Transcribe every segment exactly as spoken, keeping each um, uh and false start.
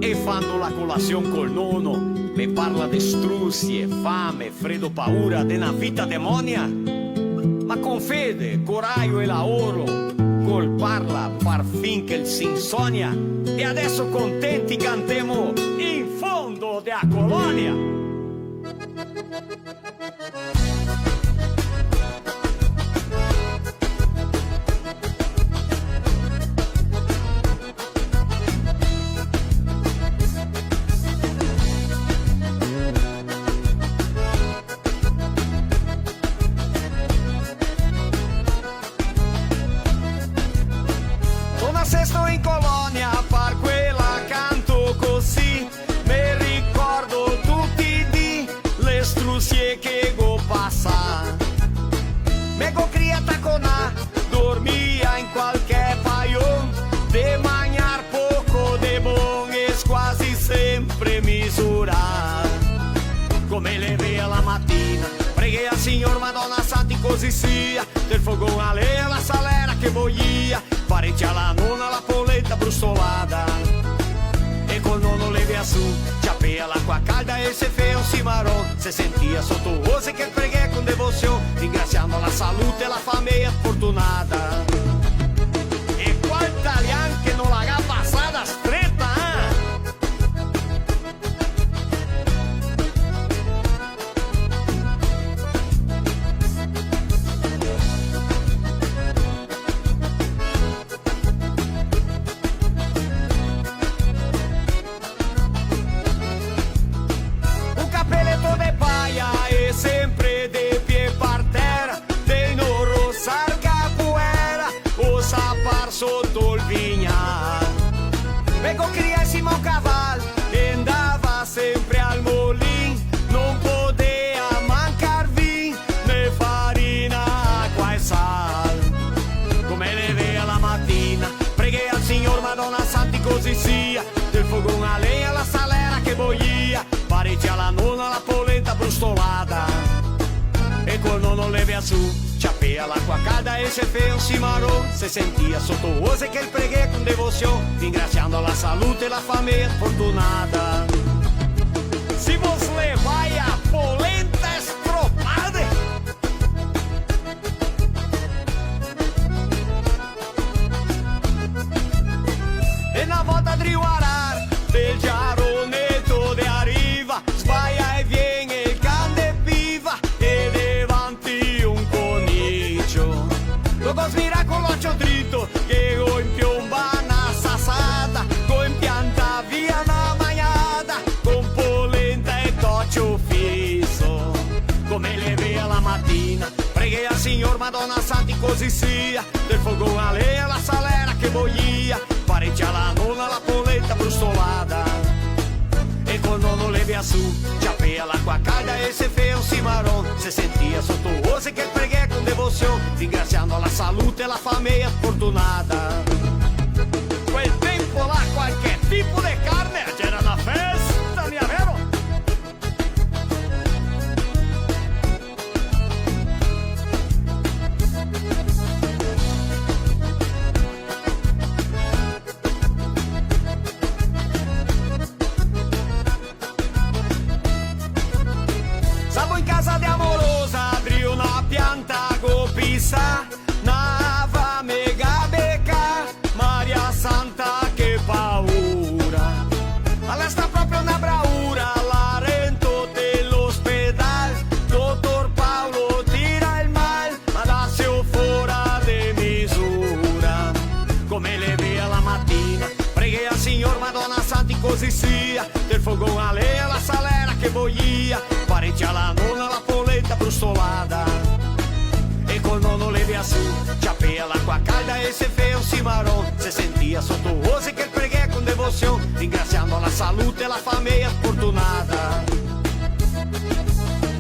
E fando la colasion col nono, me parla de strusie, fame, fredo, paura, de na vita demonia. Ma con fede, corajo e laoro, col parla par fin che el se insonia. E adeso contenti cantemo in fondo de a colonia. Son nasesto in colonia, par quela canto cusì. Me ricordo tuti i dì, le strusie che go pasà. Me go crià taconà, dormia in qualche paion, de magnar poco de bon e squasi sempre misurà. Come levea la matina, preghea al Signor, Madona Santa, cusì sia, del fogon a legna, la salera che boia, parecia la nona la polenta brustolada. E col nono levea su, ciapea l'acqua calda e se fea un cimaron, se sentia soto vose che preghea con devosion, ringrasiando la salute e la fameia fortunada. E qual talian che no la ga pasada streta, eh? Un capeleto de paia e sempre de pie par tera, de inoro sarga puera, o sapar soto el vignal. Me go crià in sima un caval, e ndava sempre al molin, no podea mancar vin, né farina, acqua e sal. Come levea la matina, preghea al Signor, Madona Santa, cusì sia, del fogon a legna, la salera che boia, parecia la nona la polenta brustolada. E col nono levea su, ciapea l'acqua calda e se fea un cimaron, se sentia soto vose che el preghea con devosion, ringrasiando la salute e la fameia fortunada. Se vos levai a polenta stropade. E na volta drio arar, del giaroneto de a riva, sbaia e vien el can de piva, e devanti un conicio. Lo go smirà co l'ocio drito, che go inpiomba na sasada, go inpiantà via na magnada, con polenta e tocio fiso. Come levea la matina, preghea al Signor, Madona Santa, cusì sia, del fogon a legna, la salera che boia, parecia la nona la polenta brustolada. E col nono levea su, ciapea l'acqua calda e se fea un cimaron, se sentia soto vose che el preghea con devosion, ringrasiando la salute e la fameia fortunada. Quel tempo là qualche tipo de carne, gera na festa, mia vero? Savo in casa de a morosa, drio na pianta go pisà, na fame ga becà, Maria Santa, che paura. Ala sta proprio na braura, la rento de l'ospedal, dotor Paolo tira el mal, ma dasio fora de misura. Come levea la matina, preghea al Signor, Madona Santa, cusì sia, del fogon a legna, la salera che boia, parecia la nona la polenta brustolada. E col nono levea su, ciapea l'acqua calda e se fea un cimaron, se sentia soto vose che el preghea con devosion, ringrasiando la salute e la fameia fortunada.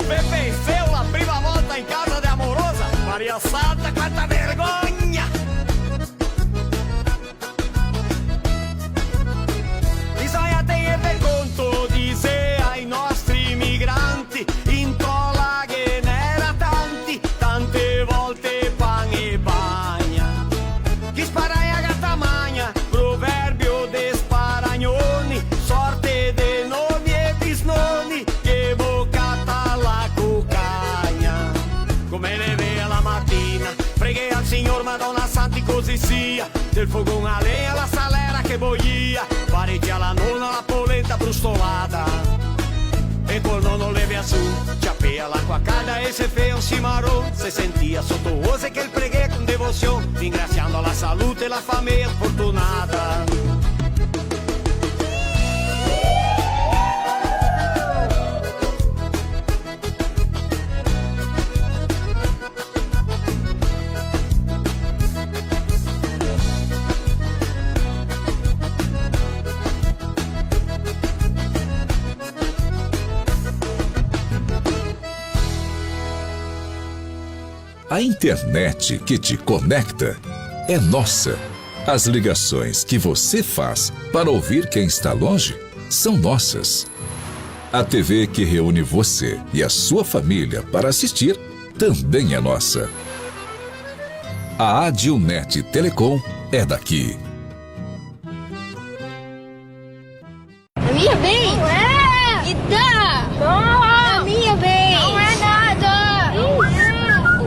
Ve penseu la prima volta in casa de a morosa? Maria Santa, quanta vergogna! Bisogna tegner del conto, disea i nostri migranti, in tola ghe n'era tanti, tante volte pan e bagna. Chi sparagna gata magna, proverbio de sparagnoni, Anti così sia, del fogon a legna la salera che boia, paregia la nona la polenta brustolada. E col nono levea su, ciapea l'acqua calda e se fea un cimaron, se sentia soto ose che el preghea con devosion, ringrasiando la salute e la fameia fortunada. A internet que te conecta é nossa. As ligações que você faz para ouvir quem está longe são nossas. A T V que reúne você e a sua família para assistir também é nossa. A Adilnet Telecom é daqui. A minha vez? Não é! Me dá! Não! A minha vez! Não é nada! Não é!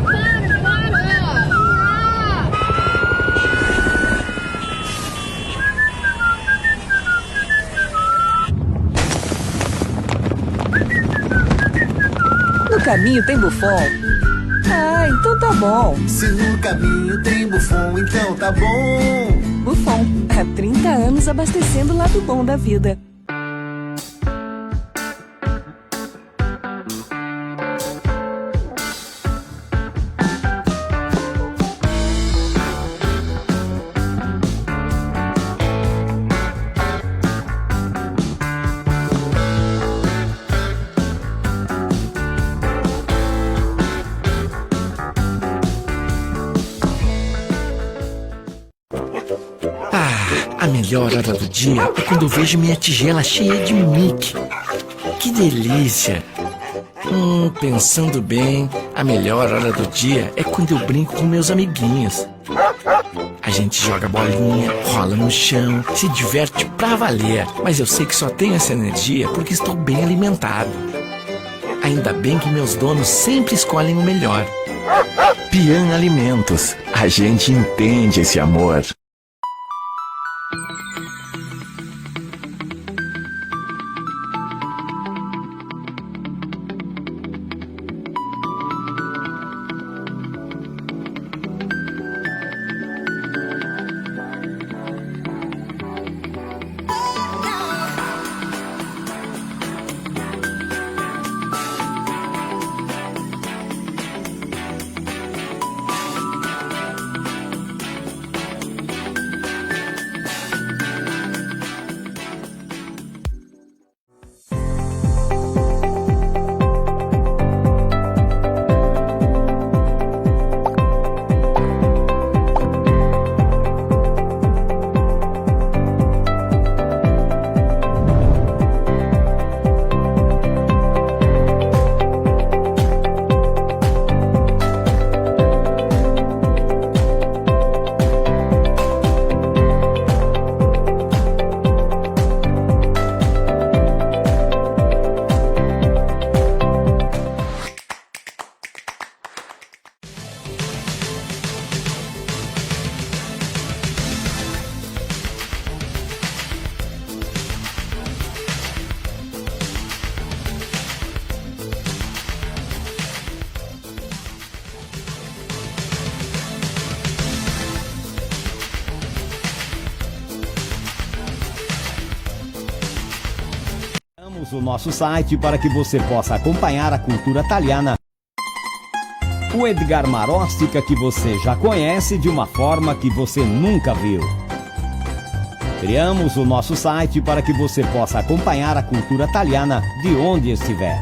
Para, para! No caminho tem Buffon? Ah, então tá bom. Se no caminho tem Buffon, então tá bom. Buffon, há trinta anos abastecendo o lado bom da vida. Ah, a melhor hora do dia é quando eu vejo minha tigela cheia de Mickey. Que delícia! Hum, pensando bem, a melhor hora do dia é quando eu brinco com meus amiguinhos. A gente joga bolinha, rola no chão, se diverte pra valer. Mas eu sei que só tenho essa energia porque estou bem alimentado. Ainda bem que meus donos sempre escolhem o melhor. Pian Alimentos, a gente entende esse amor. Criamos o nosso site para que você possa acompanhar a cultura taliana. O Edgar Marostica que você já conhece de uma forma que você nunca viu. Criamos o nosso site para que você possa acompanhar a cultura taliana de onde estiver.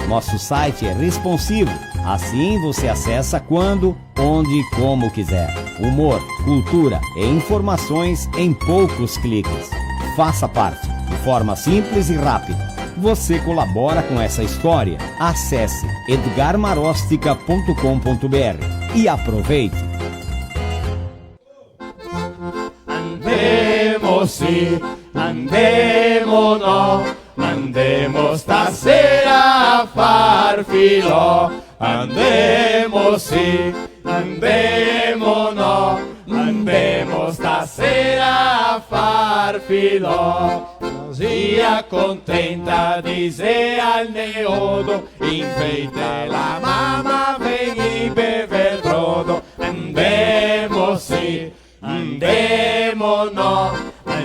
Nosso site é responsivo, assim você acessa quando, onde e como quiser. Humor, cultura e informações em poucos cliques. Faça parte, de forma simples e rápida. Você colabora com essa história. Acesse edgar marostica ponto com ponto br e aproveite! Andemo sì, andemo no, andemo stasera a far filò. Andemo sì, andemo no, Ndemo stasera a far filò. Zia contenta dise al neodo, invita la mama, vegni bever brodo. Ndemo sì, ndemo no,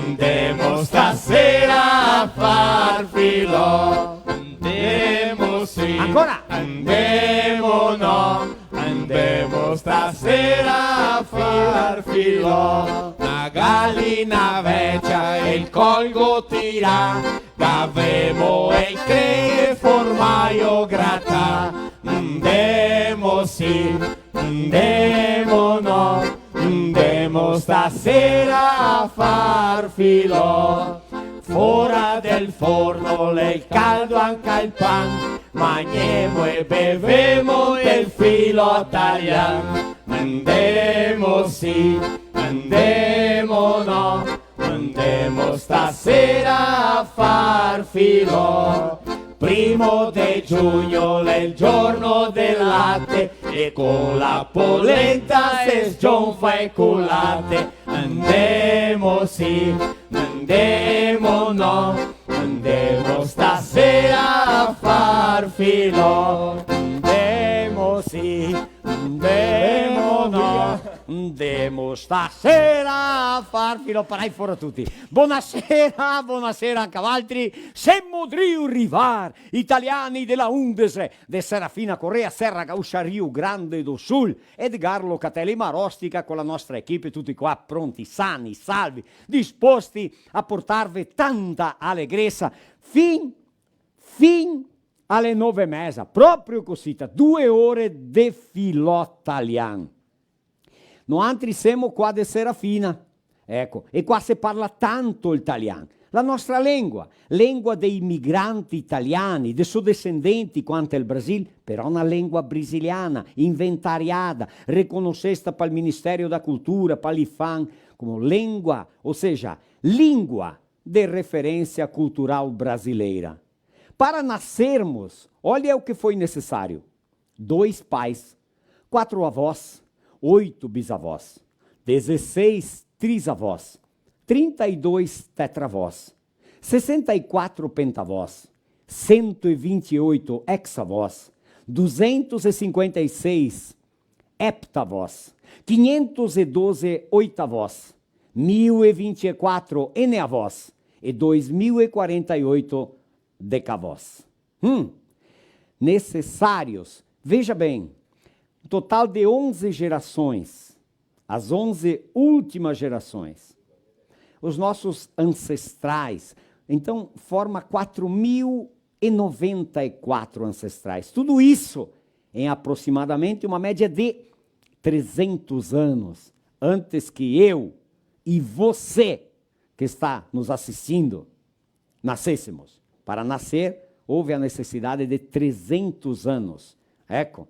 ndemo stasera a far filò. Ndemo sì, ancora, ndemo no, ndemo stasera a far filò. Na galina vecia e el colgo tirà, gavemo el crei e formaio gratà. Ndemo sì, ndemo no, ndemo stasera a far filò. Fora del forno l'è caldo anca el pan, magnemo e bevemo del filò talian. Ndemo sì, ndemo no, ndemo stasera a far filò. Primo de giugno l'è el giorno del late, e co la polenta se sgionfa e culate. Ndemo sì, ndemo no, ndemo stasera a far filò. Ndemo sì, ndemo no, ndemo stasera a far filò. Parai fora tuti. Bonasera, bonasera anca a valtri. Semo drio rivar, Italiani de la Undese, de Serafina Corrêa, Serra Gaúcha, Rio Grande do Sul. Edgar Locatelli Marostica co la nostra equipe, tuti qua pronti, sani, salvi, disposti a portarve tanta alegresa fin, fin a le nove e meza, proprio cosita, due ore de filò talian. Noantri semo qua de Serafina, eco, e qua se parla tanto el talian. La nostra lengua, lengua dei migranti italiani, de so desendenti qua nte el Brasil, però na lengua brasiliana, inventariada, reconosesta pal Ministério da Cultura, pal IPHAN, como lengua, ou seja, lingua de referência cultural brasileira. Para nascermos, olha o que foi necessário. Dois pais, quatro avós, oito bisavós, dezesseis trisavós, trinta e dois tetravós, sessenta e quatro pentavós, cento e vinte e oito hexavós, duzentos e cinquenta e seis heptavós, quinhentos e doze oitavós, mil e vinte e quatro eneavós e dois mil e quarenta e oito decavós. Hum, necessários. Veja bem, um total de onze gerações, as onze últimas gerações, os nossos ancestrais. Então, forma quatro mil e noventa e quatro ancestrais. Tudo isso em aproximadamente uma média de trezentos anos antes que eu e você que está nos assistindo nascêssemos. Para nascer, houve a necessidade de trezentos anos. Eco,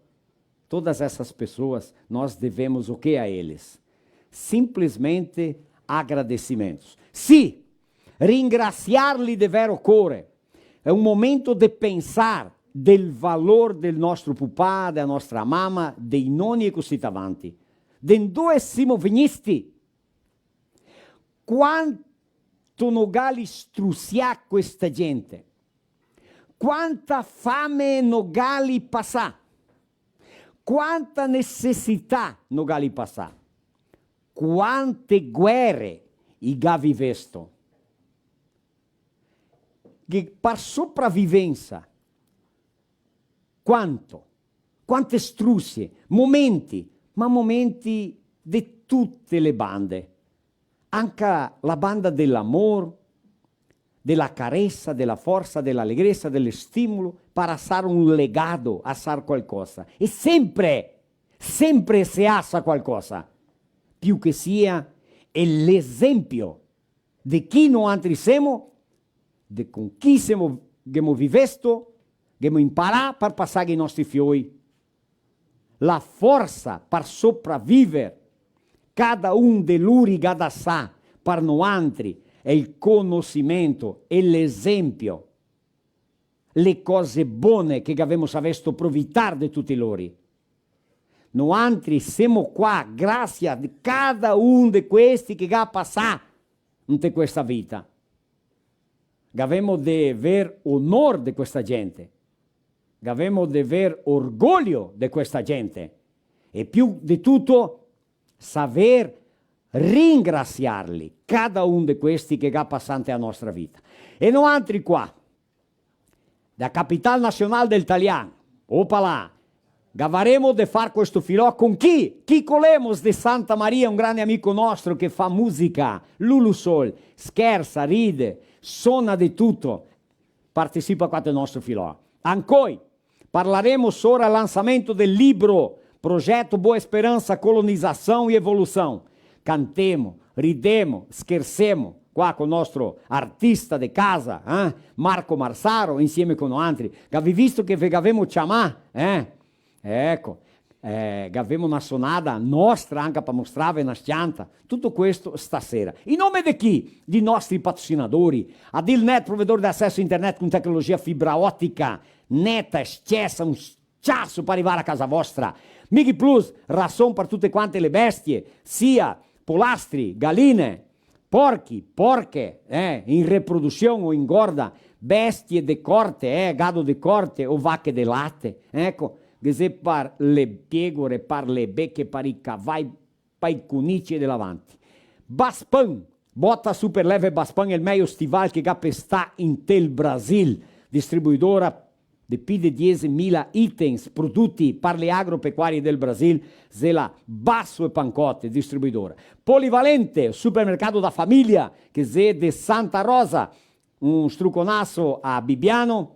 todas essas pessoas, nós devemos o que a eles? Simplesmente agradecimentos. Sì, ringraziarli de vero core. È un momento de pensar del valor del nostro pupà, dela nostra mama, dei noni e cosita avanti. De ndove semo vegnisti? Quanto no ga strusià questa gente? Quanta fame no ga pasà? Quanta necesità no ga pasà? Quante guere i ga vivesto? Che par sopravivensa, quanto, quante strusie, momenti, ma momenti de tute le bande. Anca la banda de l'amor, de la caresa, de la forsa, de l'alegresa, de l'estimolo, par asar un legado, asar qualcosa. E sempre, sempre se asa qualcosa. Più che sia, è l'esempio de chi noantri semo, de con chi semo, ghemo vivesto, ghemo imparà par pasar ai nostri fioi. La forsa par sopraviver, cada un de lori ga da asar par noantri, è el conosimento e l'esempio, le cose bone che gavemo savesto profitar de tuti lori. Noantri semo qua grasie a cada un de questi che ga pasà inte questa vita. Gavemo de ver onor de questa gente. Gavemo de ver orgoglio de questa gente. E più de tuto, saver ringrasiarli, cada un de questi che ga pasà inte a nostra vita. E noantri qua, da capital nasional del talian, opa là, gavaremo de far questo filò con chi? Kiko Lemos de Santa Maria, un grande amico nostro che fa musica, Lulu Soul, schersa, ride, sona de tuto, partisipa qua del nostro filò. Ancoi, parlaremo sora el lansamento del libro, projeto Boa Esperança, Colonização e Evolução. Cantemo, ridemo, schersemo, qua col nostro artista de casa, eh? Marco Marsaro, insieme con noantri. Gavì visto che ve gavemo ciamà, eh? Eco, eh, gavemo na sonada nostra anca par mostrarve na s-cianta. Tuto questo stasera. In nome de chi? Dei nostri patrocinadori. Adilnet, provedor de acesso internet con tecnologia fibra otica. Neta, s-cesa, un s-ciaso par rivar a casa vostra. Mig Plus, rason par tute quante le bestie, sia polastri, galine, porchi, porche, eh, in reprodusion o ingorda, bestie de corte, eh, gado de corte o vache de late, eco, ghe xe par le piegore, par le beche, par i cavai, par i cunici e de là vanti. Baspan, bota super leve Baspan, el mejo stival che ga pestà intel Brasil, distribuidora de pi de diesemila items, produti par le agropecuarie del Brasil, xe la Basso e Pancotte, distribuidora. Polivalente, supermercado da família, che xe de Santa Rosa, un struconaso a Bibiano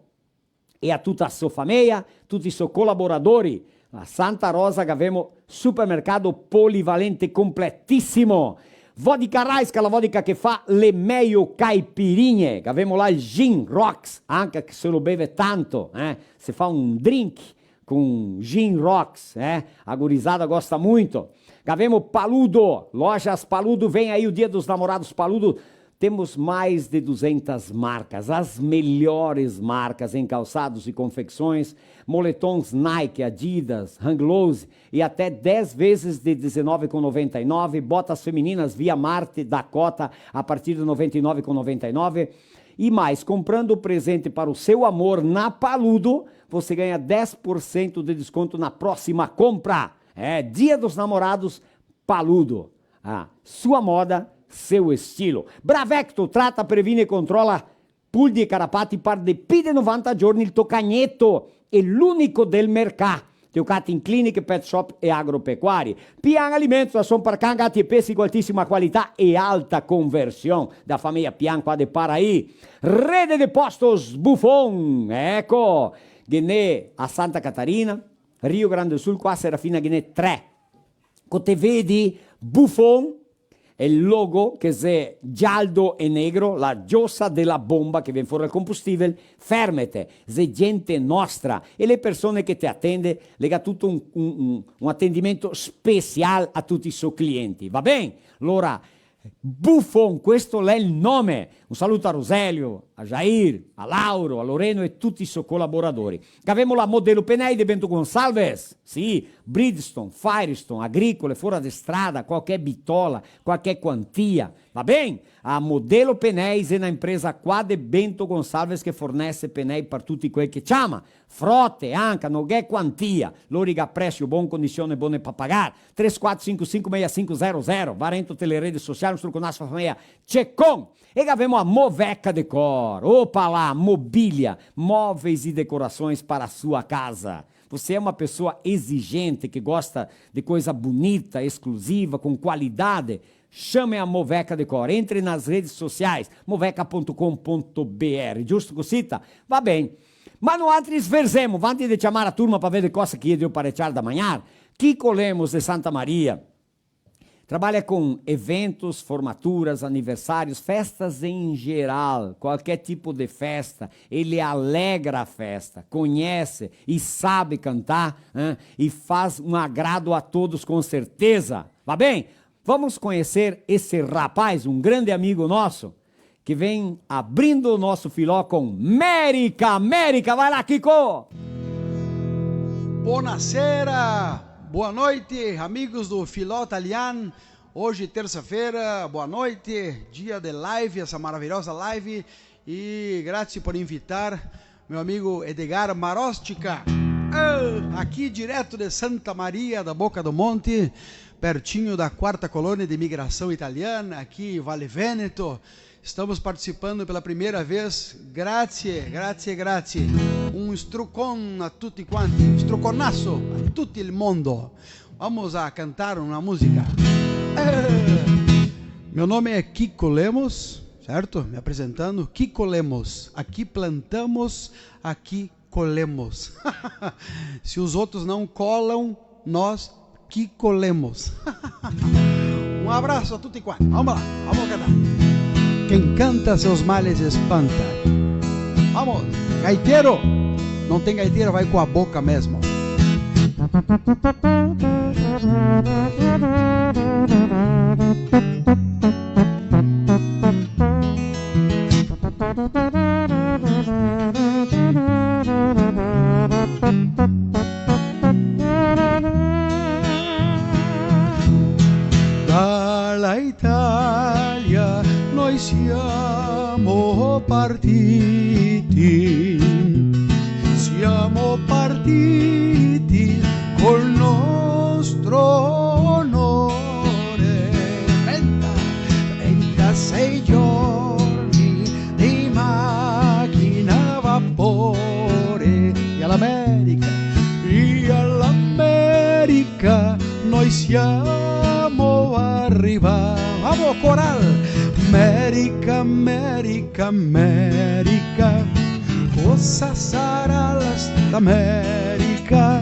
e a tuta so fameia, tuti i so colaboradori. A Santa Rosa gavemo supermercado Polivalente completisimo. Vodka Raiska, la vodka che fa le mejo caipirinhe. Gavemo là el gin rocks, anca se lo beve tanto, eh? Se fa un drink con gin rocks, eh? A gurizada gosta muito. Gavemo Paludo, Lojas Paludo, vem aí o Dia dos Namorados Paludo. Temos mais de duzentas marcas, as melhores marcas em calçados e confecções, moletons Nike, Adidas, Hang Loose e até dez vezes de dezenove com noventa e nove, botas femininas Via Marte, Dakota, a partir de noventa e nove com noventa e nove. E mais, comprando o presente para o seu amor na Paludo, você ganha dez por cento de desconto na próxima compra. É Dia dos Namorados Paludo. A sua moda, seu estilo. Bravecto, trata, previne e controla pulzi e carapati par de pi de novanta giorni el to cagneto, è l'unico del mercà. Te o cati in cliniche, pet shop e agropecuarie. Pian Alimentos, rason par can, gati e pesi co altisima qualità e alta conversion. Da fameia Pian qua de Paraí. Rede de Postos Buffon, eco, ghe n'è a Santa Catarina, Rio Grande do Sul, qua Serafina ghe n'è tre. Co te vedi, Buffon, el logo che xe gialdo e negro, la giosa de la bomba che vien fora el combustivel, fermete, xe gente nostra, e le persone che te atende, le ga tuto un, un, un, un atendimento special a tuti i so clienti, va ben? Lora, Buffon, questo l'è el nome. Un saluto a Roselio, a Jair, a Lauro, a Loreno e tuti i so colaboradori. Gavemo la Modelo Penei de Bento Gonçalves, sì, Bridgestone, Firestone, agricole, fora de strada, qualche bitola, qualche quantia, va ben? A Modelo Penei xe na impresa qua de Bento Gonçalves che fornese penei par tuti quei che ciama. Frote, anca, no gh'è quantia. Lori ga presio bon, condision bone pa pagar. Três quatro cinco cinco meia cinco zero zero. Va rento te le rede sociali, un struconaso fameia Cecon. E gavemo a Moveca Decor. Opa là, mobilia, móveis e decorações para a sua casa. Você é uma pessoa exigente, que gosta de coisa bonita, exclusiva, com qualidade? Chame a Moveca Decor. Entre nas redes sociais, moveca ponto com ponto B R. Giusto cosita? Va ben. Ma noantri sverzemo, vanti de ciamar a turma pa veder cosa che i è drio pareciar da magnar. Kiko Lemos de Santa Maria. Trabalha com eventos, formaturas, aniversários, festas em geral, qualquer tipo de festa. Ele alegra a festa, conhece e sabe cantar, hein? E faz um agrado a todos, com certeza. Va ben? Vamos conhecer esse rapaz, um grande amigo nosso, que vem abrindo o nosso filó com Merica. Merica, vai lá, Kiko! Bonasera! Boa noite, amigos do Filó Talian. Hoje, terça-feira, boa noite, dia de live, essa maravilhosa live. E grazie por invitar meu amigo Edgar Marostica. Ah, aqui direto de Santa Maria da Boca do Monte, pertinho da quarta colônia de imigração italiana, aqui em Vale Veneto. Estamos participando pela primeira vez. Grazie, grazie, grazie. Un strucon a tuti quanti, un struconasso a tutto il mondo. Vamos a cantar uma música. Eh, meu nome é Kiko Lemos, certo? Me apresentando, Kiko Lemos. Aqui plantamos, aqui colemos. Se os outros não colam, nós que colemos. Um abraço a tutti quanti. Vamos lá, vamos cantar. Quem canta seus males espanta. Vamos, gaiteiro. Não tem gaiteiro, vai com a boca mesmo. Da la Italia noi siamo partiti, siamo partiti col nostro onore. Trenta, trentasei giorni di machina a vapore. E all'America, e all'America noi siamo arrivati. Vamos, coral! Merica, Merica, Merica, cosa sarà la sta Merica?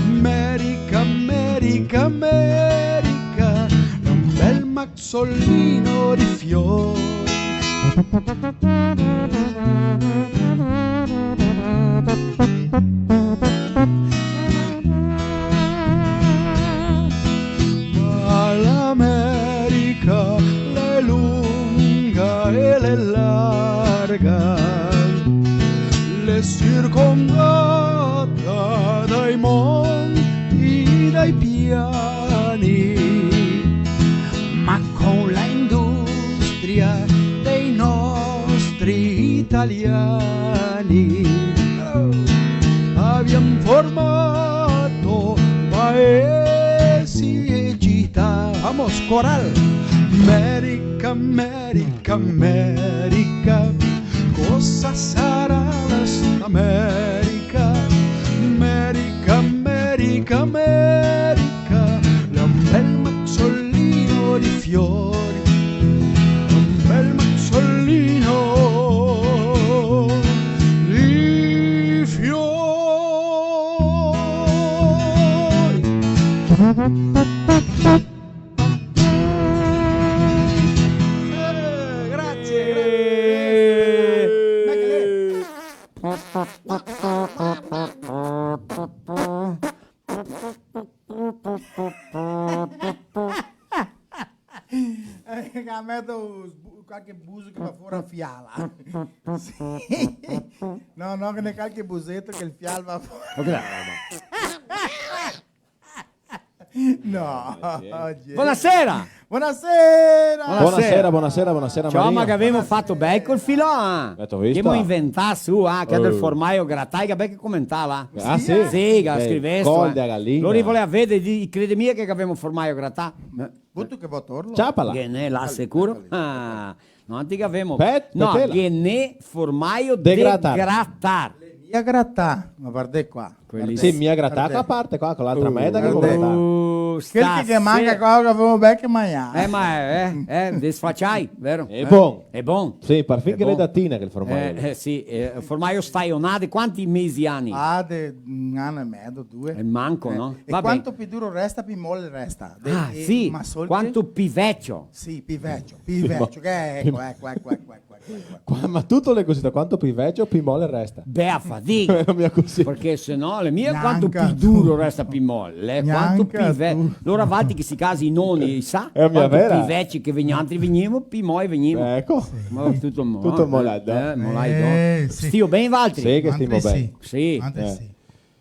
Merica, Merica, Merica, un bel mazzolino di fiori. Ma l'America l'è lunga e l'è larga, l'è circondata dai monti, dai piani, ma con la industria dei nostri italiani abbiamo formato paesi e città. Vamos, coral! Merica, Merica, Merica, cosa sarà la sta Merica? Merica, Merica, Merica, l'è un bel mazzolino di fiori, un bel mazzolino di fiori. Eh, grazie, grazie. Eh, che meto sbu-, qualche buso che va fora fiala. Sì. No, no, che ne qualche buseto che el fial va fora. Ma che roba? No, oggi. Buonasera! Buonasera! Buonasera, buonasera, buonasera, ciao, Maria. Ma che gavemo fato bel col filò, eh? Gavemo inventà su, ah, che del formaio gratà, che bel che comentava. Ah, sì? Sì, che ga scrivesto, col eh. De galina. Lori voleva veder, di, crede mia che gavemo formaio gratà. Vuto che va torlo? Ciapala. Che ne la sicuro? Ah, no, ti gavemo. Pet-, no, petela. Che ne formaio de gratar. De gratar. Mia gratà, ma vardè qua. Quelli sì, mia gratà, vardè. Qua parte qua, con l'altra meda che vardè. Quel che, che manca qua, che gavemo bel che magnà. Eh, ma, eh, eh, desfaciai, vero? È bon. È bon. Sì, parfin che l'è da tina quel formaio. Eh, eh, sì, eh, formaio staionà, de quanti mesi, ani? Ah, de un ano e mezo, due. E manco, no? E quanto pi duro resta, pi mole resta. De, ah, eh, sì, ma sol che quanto pi vecio. Sì, pi vecio, pi vecio, che eco, eco, eco, eco. Qua, ma tuto l'è cusì, da quanto pi vecio, pi mole resta. Bea fadiga. Xe mia cusì. Parché se no, l'è mia quanto pi duro resta pi mole, eh, quanto pi ve-, lora valtri che sì casi i noni, sa? Xe mia vera. Quanto pi veci che vegn-, altri vegnimo, pi mole vegnimo. Eco. Ma tuto mo-, tuto eh, molà, eh, molà, eh, sì. Stio ben valtri? Sì, che stimo ben. Sì. Altri sì.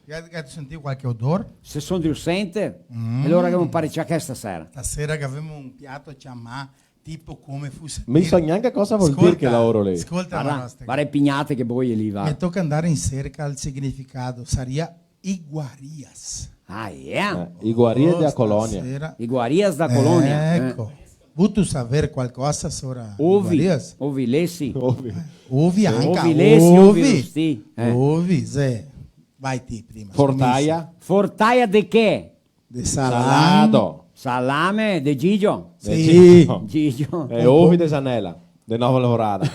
Gatu, gatu sentìo qualche odor? Se son drio senter, mm, e alora gavemo parecià che stasera. Stasera gavemo un piato ciamà tipo come fuse... Mi so gnanca cosa vol dir che laoro lì. Scolta, scolta, varda, varda e pignate che boie lì, va. Me toca andar in serca al significado. Saria iguarias. Ah, yeah? Eh, iguarias dea colonia. Stasera. Iguarias da colonia, eh. Eco. Vutu saver qualcosa sora iguarias? Ovi, ovi lesi. Ovi. Ovi anca, ovi lesi, ovi. Ovi rosti, eh. Ovi, sì. Vai ti prima, scominsia. Fortaia. Fortaia de che? De salam. Salado. Salame de Gigio. Sì. De Gigio. Gigio. E ovi de zanela. De nova lavorada.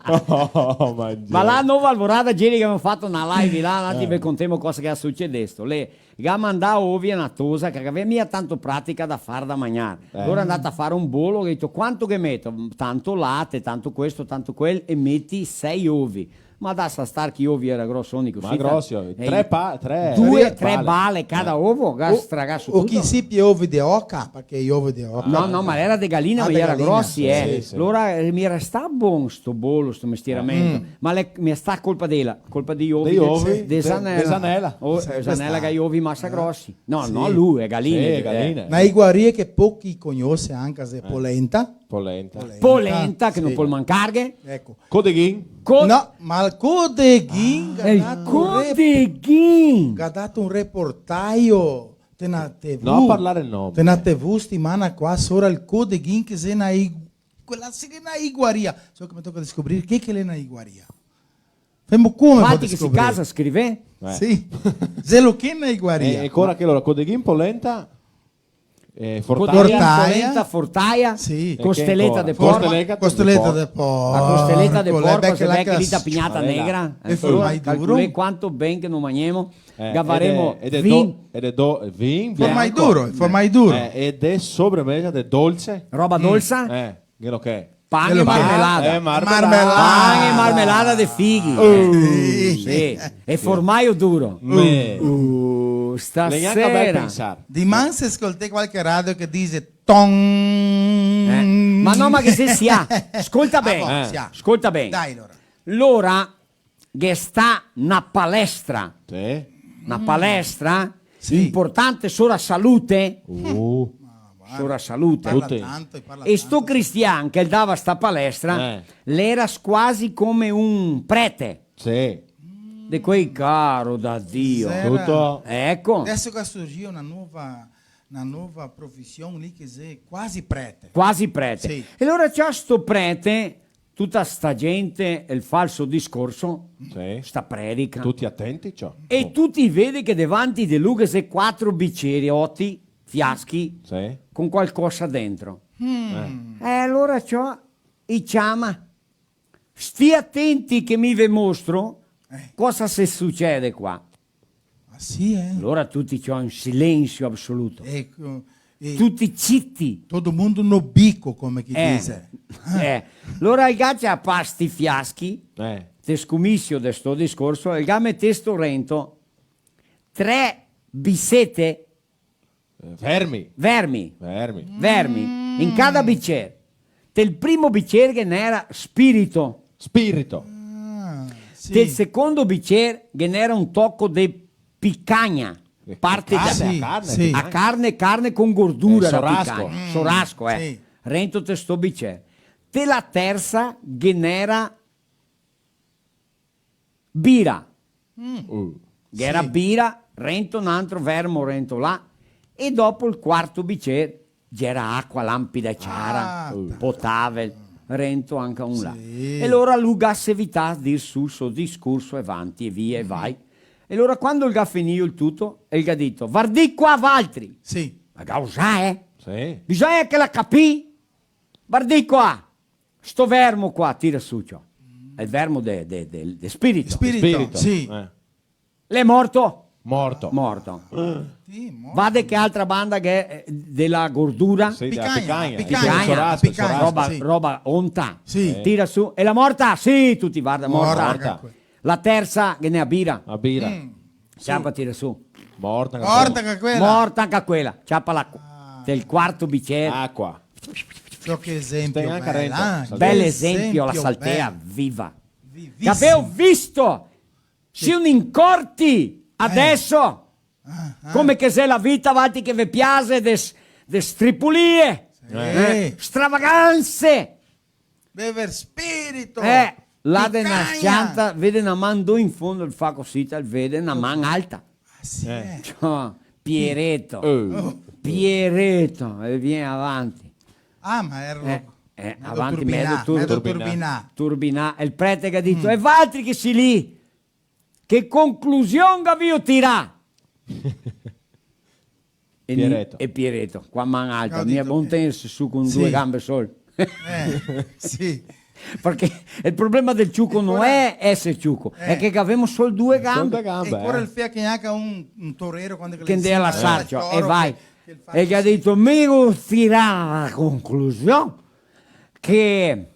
Oh, ma... Ma la nova lavorada, ieri che gavemo fato na live là, là, eh, ve contemo cosa che xe sucedesto. Le ga mandà ovi a na tosa che gaveva mia tanto pratica da far da magnar. Eh. Alora xe ndata a far un bolo, ga dito: "Quanto che meto?" "Tanto late, tanto questo, tanto quel, e meti sei ovi." Ma dasa star che i ovi era grosi, unico. Ma sì, grosi, eh, tre pa-, tre, due, tre bale cada ovo, ga stragà su tuto. O chi sì, pì ovi de oca, parché i ovi de oca. No, no, ma era de galina, ma era grosi, eh. Sì, sì. Alora, eh, mi era sta bon sto bolo, sto mestieramento. Mm. Ma l'è, mi è sta colpa de la, colpa dei ovi, dei ovi, de, de zanela. De zanela. Oh, eh, zanela che ga i ovi masa grosi. No, no, lu, è galina. Sì, è galina. Na iguaria che pochi cognose anca xe polenta. Polenta. Polenta, che no pol mancarghe. Eco. Codeghin. Co-, no, ma el codeghin, ah, ga dato un rep-, codeghin, ga dato un reportaio te na T V. No parlar el nome. Te na T V stimana qua sora el codeghin che xe na i-, quela sì che xe na iguaria. So che me toca descobrir che che l'è na iguaria. Femo come par descobrir. Quanti che sì casa scrive? Eh. Sì. Xe lo che na iguaria. E, e ancora che lora, codeghin, polenta, eh, fortaia. Codeghin, polenta, fortaia. Sì. Costeleta de porco. Costeleta de porco. La costeleta de porco, xe bela che lì da Pignata Negra. E formai duro. Calcolè quanto ben che no magnemo. Eh, gavaremo e de, e de vin. E de do-, vin bianco. Formai duro, formai duro. Eh, e de sobremesa de dolse. Roba dolsa? Eh, che lo che? Pan e marmelada. Eh, marmelada. Pan e marmelada de fighi. Uh. Sì. E formaio duro. Me. Uh, stasera. L'è gnanca bel pensar. Diman se scoltè qualche radio che dixe ton. Eh. Ma no, ma che se sia. Scolta ben. Ah, bon, sia. Scolta ben. Dai, alora. Lora ghe sta na palestra. Sì. Na palestra importante sora salute. Uh. Sora salute. Parla tanto, parla tanto. E sto cristian che el dava sta palestra, eh, l'era quasi come un prete. Sì. De quei caro da Dio. Tuto. Eco. Deso che surgì na nova, na nova profision lì che xe quasi prete. Quasi prete. Sì. E alora ciò sto prete tuta sta gente, el falso discorso, sì, sta predica. Tuti atenti, ciò. E tuti vede che davanti de lu ghe xe quatro biceroti, fiaschi, sì, con qualcosa dentro. Mm. Eh. E alora ciò, i ciama. Stì atenti che mi ve mostro, eh, cosa se sucede qua. Ah, sì, eh? Alora tuti ciò in silensio absoluto. Eco, e tuti citi. Todo mundo no bico, come che dixe. Eh. Alora el ga ciapà sti fiaschi, eh, te scomisio de sto discorso, el ga metesto rento tre bisete. Eh, vermi. Vermi. Vermi. Vermi. In cada bicer. Tel primo bicer ghe n'era spirito. Spirito. Ah, sì. Tel secondo bicer ghe n'era un toco de picagna. De parte de carne, sì, a carne, sì. Picagna. A carne, carne con gordura da picagna. Eh, sorasco. Mm, sorasco, eh. Sì. Rento te sto bicer. Te la tersa ghe n'era bira. Mm. Uh. Ghe era bira, rento n'antro vermo, rento là, e dopo el quarto bicer ghe era acua lampida e ciara, ah, potavel, rento anca un là. Sì. E alora lu ga seguità a dir su el so discorso e vanti e via e vai. E alora quando el ga finìo el tuto, el ga dito: "Vardì qua valtri!" Sì. Ma ga usà, eh? Sì. Bisogna che la capì. "Vardì qua!" Sto vermo qua, tira su, ciò. El vermo de, de, de, de spirito. Spirito, spirito, sì. Eh. L'è morto? Morto. Morto. Sì, morto. Va de che altra banda che, eh, de la gordura? Sì, de la picagna, picagna, picagna, picagna, picagna, sì. Roba, roba onta. Sì. Tira su. E la morta? Sì, tuti varda, morta. Morta. Morta. La tersa, che n'è a bira? A bira. Mm. Ciapa, sì. Tira su. Morta anca quela. Morta anca quela. Morta anca quela. Ciapa la qu-, ah, del quarto bicer. Acua. Ciò, che esempio bel, eh? Bel esempio, la saltea viva. Vivissimo. Che gaveo visto, sì, semo incorti adeso, ah, ah, come che xe la vita, valtri che ve piaxe de s-, de stripulie, eh, stravaganse. Bever spirito. Eh, là de na s-cianta, vede na man do in fondo, el fa cusì, el vede na man alta. Ah, sì, eh. Ciò, Piereto. Eh. Oh. Piereto, e vien avanti. Ah, ma era, eh, eh, avanti, turbinà, medo tur-, medo turbinà. Turbinà. E el prete che ga dito: "E valtri che si lì, che conclusion gavio tirà?" E ni-, Piereto. E Piereto, co a man alta, mia bon tenerse su con due gambe sol. Eh, sì. Parché el problema del ciuco no xe eser ciuco, xe che gavemo sol due gambe. Sol due gambe, eh. E ancora el fea che anca un, un torero, quando che ndea a lasarlo, e vai. E el ga dito: "Mi go tirà a conclusion che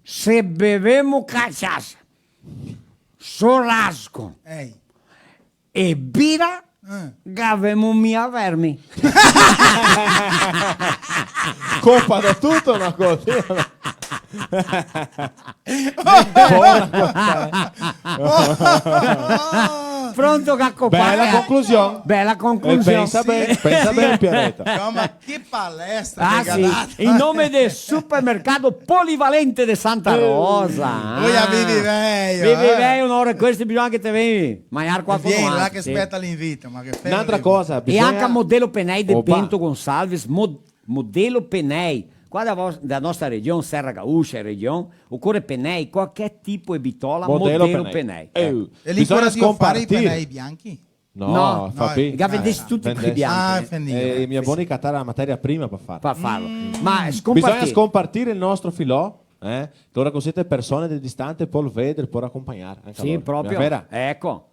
se bevemo cachaça, sorasco e bira, gavemo mia vermi." Copa de tuto na cosa. Pronto, Caco? Bela conclusion. Bela conclusion. Eh, pensa ben, pensa ben, Piereto. No, ma che palestra che ga dato. In nome del Supermercado Polivalente de Santa Rosa. Oia, vivi veio, vivi veio, na ora de queste bisogna che te vegni magnar qualcosa. Vien là che speta l'invito, ma che... N'altra cosa, e anca Modelo Penei de Bento Gonçalves, Mod-, Modelo Penei. Qua da vos-, da nostra region, Serra Gaúcha, region, ocore penei, qualche tipo de bitola, Modelo Penei. Eh, e lì bisogna fare i penei bianchi? No, no, fa pi-, i ga vendesti tuti quei bianchi. Ah, eh, mia boni catare la materia prima par fare. Par farlo. Ma bisogna scompartir el nostro filò, eh? Alora cusì te persone de distante pol vedar, pol acompagnar. Sì, proprio. Vera? Eco.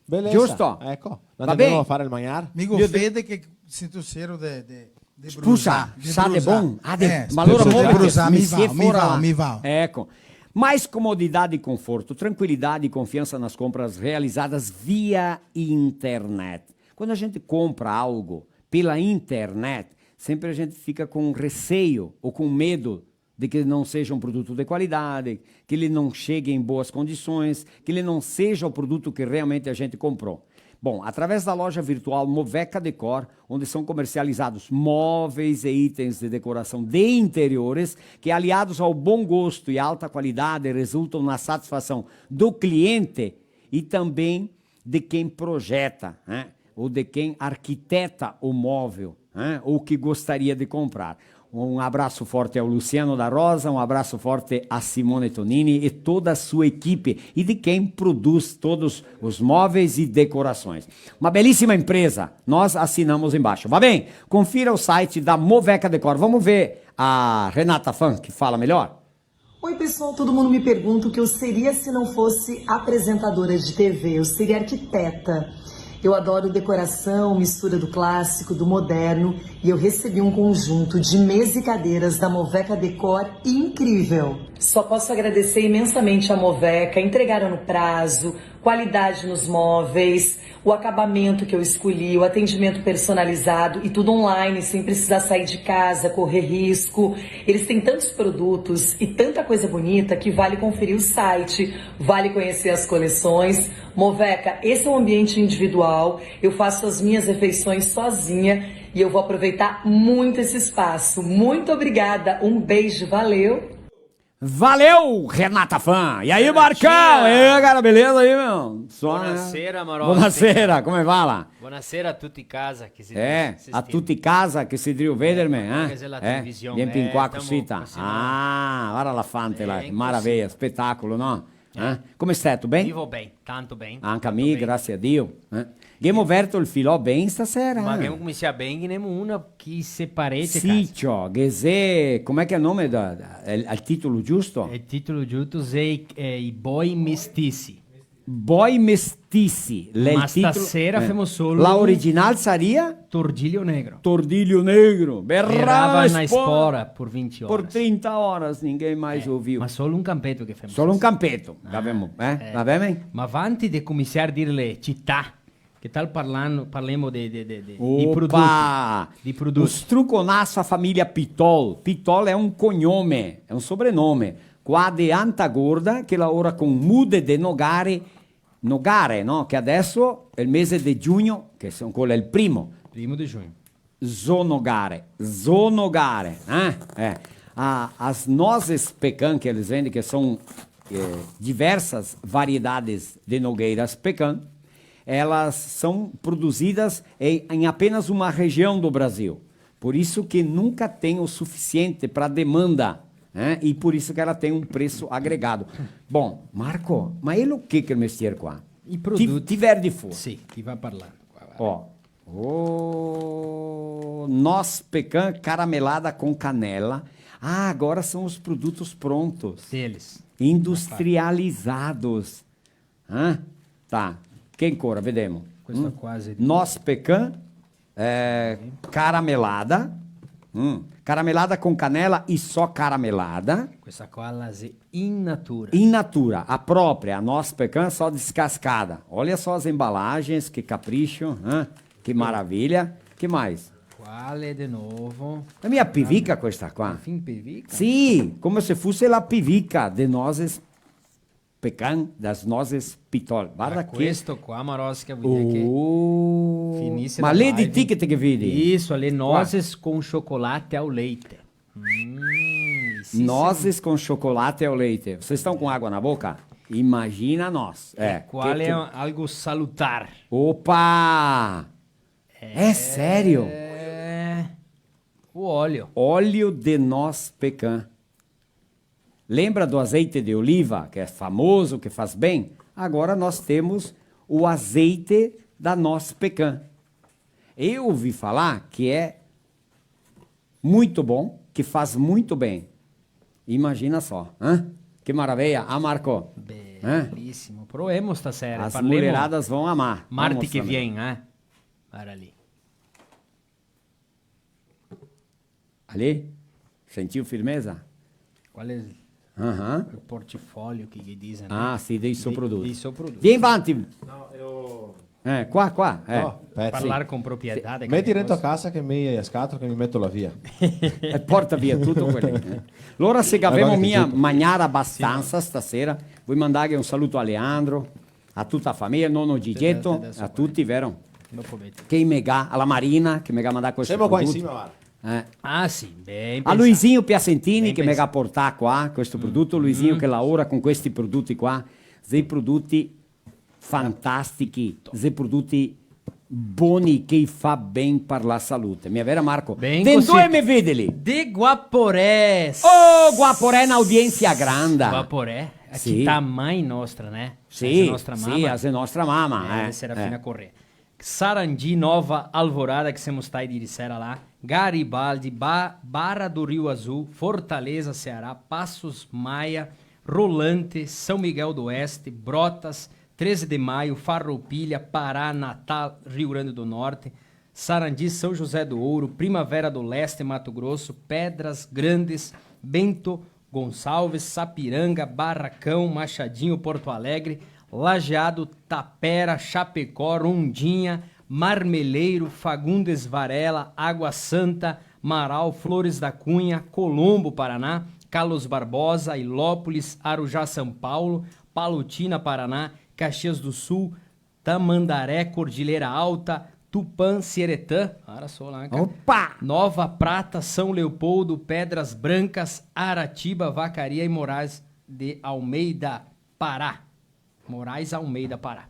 Belesa. Giusto. Eco. Va ben. Andemo a fare el magnar. Mi go fede che sento sero de, de, de brusa, de brusa. Spusa, sa de bon. Ah, de, eh, ma alora spusa de brusa, mi vao, mi vao, mi vao. Eco. Mais comodidade e conforto, tranquilidade e confiança nas compras realizadas via internet. Quando a gente compra algo pela internet, sempre a gente fica com receio ou com medo de que não seja um produto de qualidade, que ele não chegue em boas condições, que ele não seja o produto que realmente a gente comprou. Bom, através da loja virtual Moveca Decor, onde são comercializados móveis e itens de decoração de interiores, que aliados ao bom gosto e alta qualidade resultam na satisfação do cliente e também de quem projeta, né? Ou de quem arquiteta o móvel, né? Ou que gostaria de comprar. Um abraço forte ao Luciano da Rosa, um abraço forte a Simone Tonini e toda a sua equipe e de quem produz todos os móveis e decorações. Uma belíssima empresa, nós assinamos embaixo. Va ben, confira o site da Moveca Decor. Vamos ver a Renata Fan, que fala melhor? Oi, pessoal, todo mundo me pergunta o que eu seria se não fosse apresentadora de T V. Eu seria arquiteta. Eu adoro decoração, mistura do clássico, do moderno, e eu recebi um conjunto de mesa e cadeiras da Moveca Decor incrível. Só posso agradecer imensamente a Moveca, entregaram no prazo, qualidade nos móveis, o acabamento que eu escolhi, o atendimento personalizado e tudo online, sem precisar sair de casa, correr risco. Eles têm tantos produtos e tanta coisa bonita que vale conferir o site, vale conhecer as coleções. Moveca, esse é um ambiente individual, eu faço as minhas refeições sozinha e eu vou aproveitar muito esse espaço. Muito obrigada, um beijo, valeu! Valeu, Renata Fan! E aí, Marcão? E aí, cara, beleza aí, meu? Só, né? Bonasera, Marotti. Bonasera, come va? Bonasera a tuti casa che se... Eh, a tuti casa che se drio vederme, eh? Che xe la television, vien pin qua, eh, cosita. Ah, varda la Fante là, che maraveia, spetacolo, no? Eh? Come stai, tuto ben? Mi vo ben, tanto ben. Anca mi, grasie a Dio, eh? Ghemo verto el filò ben stasera, eh? Ma ghemo cominsià ben, ghe n'emo una che se parece, sì, casa. Ciò, che xe, come che xe el nome da, da, el, el titolo giusto? El titolo giusto xe, eh, I boi mestisi. Boi mestisi, l'è el titolo. Ma stasera femo solo... La original saria? Tordilho Negro. Tordilho Negro. Berrava na espora por vinte horas. Por trinta horas, ninguém mais ouviu. Ma solo un campeto che femo stasera. Solo un campeto, gavemo, eh? Va ben? Ma vanti de cominsiar a dir le cità, che tal parlando, parlemo de, de, de, de, de produti, de produti. Opa! Un struconaso a família Pitol. Pitol é um cognome, é um sobrenome. qua de Anta Gorda, che laora con mude de nogare, nogare, no? Che adeso xe el mese de giugno, che son, quel xe el primo. Primo de giugno. Zo nogare, zo nogare, eh? Eh. A, as nozes pecan que eles vendem, que são, eh, diversas variedades de nogueiras pecan, elas são produzidas em, em apenas uma região do Brasil. Por isso que nunca tem o suficiente pra demanda, né? E por isso que ela tem um preço agregado. Bom, Marco, ma elo che che el mestier qua? I produti. Ti, ti verdi fora. Sì, ti va parlando qua, varda. Ó, oh, noz pecan caramelada com canela. Ah, agora são os produtos prontos. Deles. Industrializados. Hã? Tá. Che ancora? Vedemo. Questa qua xe di... Noz pecan, eh, caramelada. Mm. Caramelada con canela e só caramelada. Questa qua la xe in natura. In natura, a própria, a noz pecan só descascada. Olha só as embalagens, que capricho, hã? Que maravilha. Que mais? Quale de novo? La mia pivica questa qua. Infin pivica? Sì, come se fosse la pivica de nozes pecan, das nozes pitol. Varda che... Questo qua, Marosca, vol dir che... Oh. Finise la live. Ma le etichete che vedi? Isso, le nozes com chocolate ao leite. Mm, sì, sì. Nozes com chocolate ao leite. Vocês estão com água na boca? Imagina nós. É, e qual é algo salutar? Opa! É sério? É. O óleo. Óleo de noz pecan. Lembra do azeite de oliva, que é famoso, que faz bem? Agora nós temos o azeite da noz pecan. Eu ouvi falar que é muito bom, que faz muito bem. Imagina só, hã? Que maravilha, ah, Marco? Hã? Belíssimo. Provemo stasera, parlemo. As mulheradas vão amar. Marti che vien, eh? Varda lì. Ali? Sentiu firmeza? Qual é o portfólio que, que dizem, né? Ah, sì, dei so produti. Dei so produti. Vien vanti. No, eu... Eh, qua, qua, eh. No, pezzi. Parlar con proprietà. Sì. Meti dentro a casa che mi, a scatola che mi meto là via. E porta via tuto quel lì, eh. Alora se gavemo mia magnà abastansa stasera, voi mandarghe un saluto a Leandro, a tuta la fameja, nono Gigeto, a tuti, vero? Che me ga, a la Marina, che me ga mandà questo produto. Semo qua in sima, varda. Eh. Ah, sì, ben pensà. A Luisinho Piacentini che me ga portà qua questo produto, Luisinho che laora con questi produti qua, dei produti fantastichi, dei produti boni che i fa ben par la salute. Mia vera, Marco? Ben cosita. De ndove me vedeli? De Guaporé. Oh, Guaporé, na audiensia granda. Guaporé, a cità mãe nostra, né? Sì, sì, a xe nostra mama, eh, Serafina Corrêa. Sarandi, Nova Alvorada, che semo stai ieri sera là, Garibaldi, Ba-, Barra do Rio Azul, Fortaleza, Ceará, Passos Maia, Rolante, São Miguel do Oeste, Brotas, Treze de Maio, Farroupilha, Pará, Natal, Rio Grande do Norte, Sarandi, São José do Ouro, Primavera do Leste, Mato Grosso, Pedras Grandes, Bento Gonçalves, Sapiranga, Barracão, Machadinho, Porto Alegre, Lajeado, Tapera, Chapecó, Rondinha, Marmeleiro, Fagundes Varela, Água Santa, Marau, Flores da Cunha, Colombo, Paraná, Carlos Barbosa, Ilópolis, Arujá, São Paulo, Palotina, Paraná, Caxias do Sul, Tamandaré, Cordilheira Alta, Tupã, Sertã, ara só lá, cara. Opa! Nova Prata, São Leopoldo, Pedras Brancas, Aratiba, Vacaria e Moraes de Almeida, Pará. Moraes Almeida, Pará.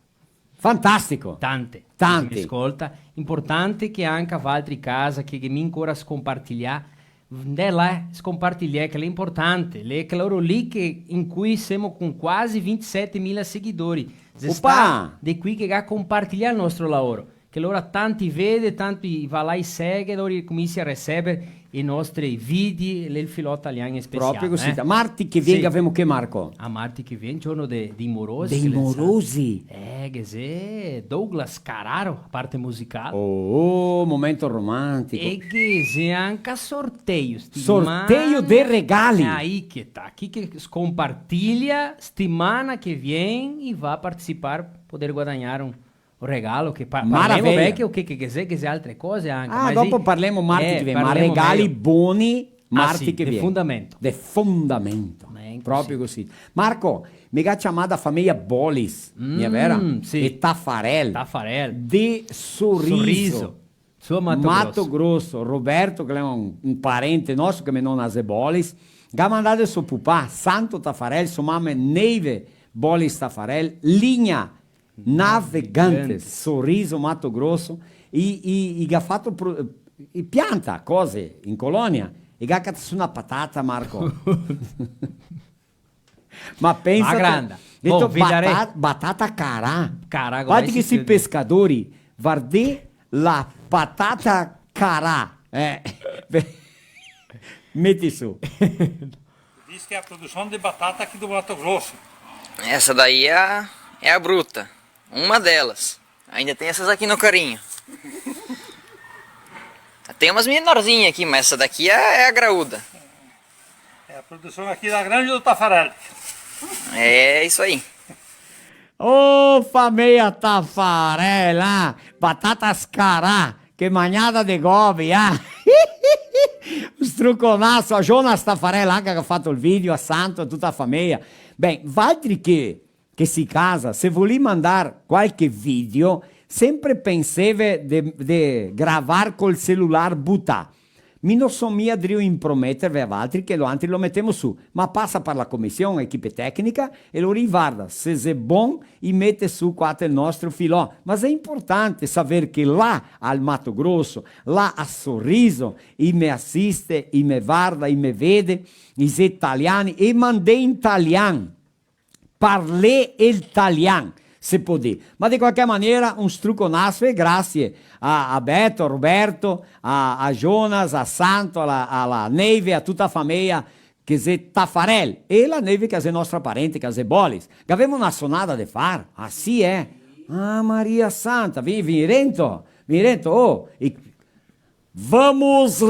Fantastico. Tante. Tante. Scolta, importante che anca valtri casa, che, che mi ancora scompartilià, ndè là, scompartilià, che l'è importante, l'è che loro lì che, in cui semo con quasi vintisetemila seguidori. Opa! Xe stà de quei che ga compartilià el nostro laoro. Che lora tanti vede, tanti va là e segue, lora cominsia a recebe i nostri vidi, el filò talian in special. Proprio cosita. Marti che vien gavemo che, Marco? A marti che vien, giorno de, dei morosi. Dei morosi? Eh, che xe Douglas Cararo, a parte musical. Oh, momento romantico. E che xe anca sorteio, stimana. Sorteio de regali. Aí que tá. Chi che scompartilia, stimana che vien, e va a participar, poder guadagnar un regalo che pa-, parlemo, maravilha, vecchio, che, che, che xe, che xe altre cose anca, ah, ma dopo sì, parlemo marti che vien, ma parlemo regali mejo. Boni, ah, marti sì, che vien. De fundamento. De fundamento. Eh, Proprio cusì. Marco, me ga ciamà da fameia Bolis, mia vera? Sì. E Tafarel. Tafarel. De Sorriso. Sorriso. Su a Mato Grosso. Mato Grosso, Roberto, che l'è un, un parente nostro, che me nona xe Bolis, ga mandà so pupà, Santo Tafarel, so mama Neive Bolis Tafarel, Ligna, Navegantes, Sorriso, Mato Grosso, i, i, i ga fato pro-, i pianta cose in colonia, i ga catà su na patata, Marco. Ma pensa. Ma granda. Go dito, bata-, batata carà. Carà, varda che sì, pescadori, vardè la patata carà. Eh. Meti su. Viste a produsion de batata aqui do Mato Grosso. Essa daí é a, é a bruta. Uma delas. Ainda tem essas aqui no carrinho. Tem umas menorzinhas aqui, mas essa daqui é, é a graúda. É a produção aqui da Grande do Tafarel. É isso aí. Ô, fameia Tafarel, ah! Batata scarà, che magnada de gobi, ah! Un struconaso a Jonas Tafarel, anca che ga fato el video, a Santo, a tuta la fameia. Ben, valtri che che si casa, se volì mandar qualche video, sempre penseve de, de gravar col celular butà. Mi no so mia drio inprometerve a valtri che lo, antri lo metemo su, ma pasa par la comision, equipe tecnica, e lori i varda, se xe bon, i mete su qua tel nostro filò. Ma xe importante saver che là al Mato Grosso, là a Sorriso, i me asiste, i me varda, i me vede, i xe taliani, e mandè in talian. Parlé el talian, se podé. Ma de qualche maniera, un struconaso e grasie a, a Beto, a Roberto, a, a Jonas, a Santo, a la, a la Neive, a tuta la fameia che xe Tafarel. E la Neive che xe nostra parente, che xe Bolis. Gavemo na sonada de far? Ah, sì, eh? Ah, Maria Santa, vien, vien rento, vien rento, oh, e Vamos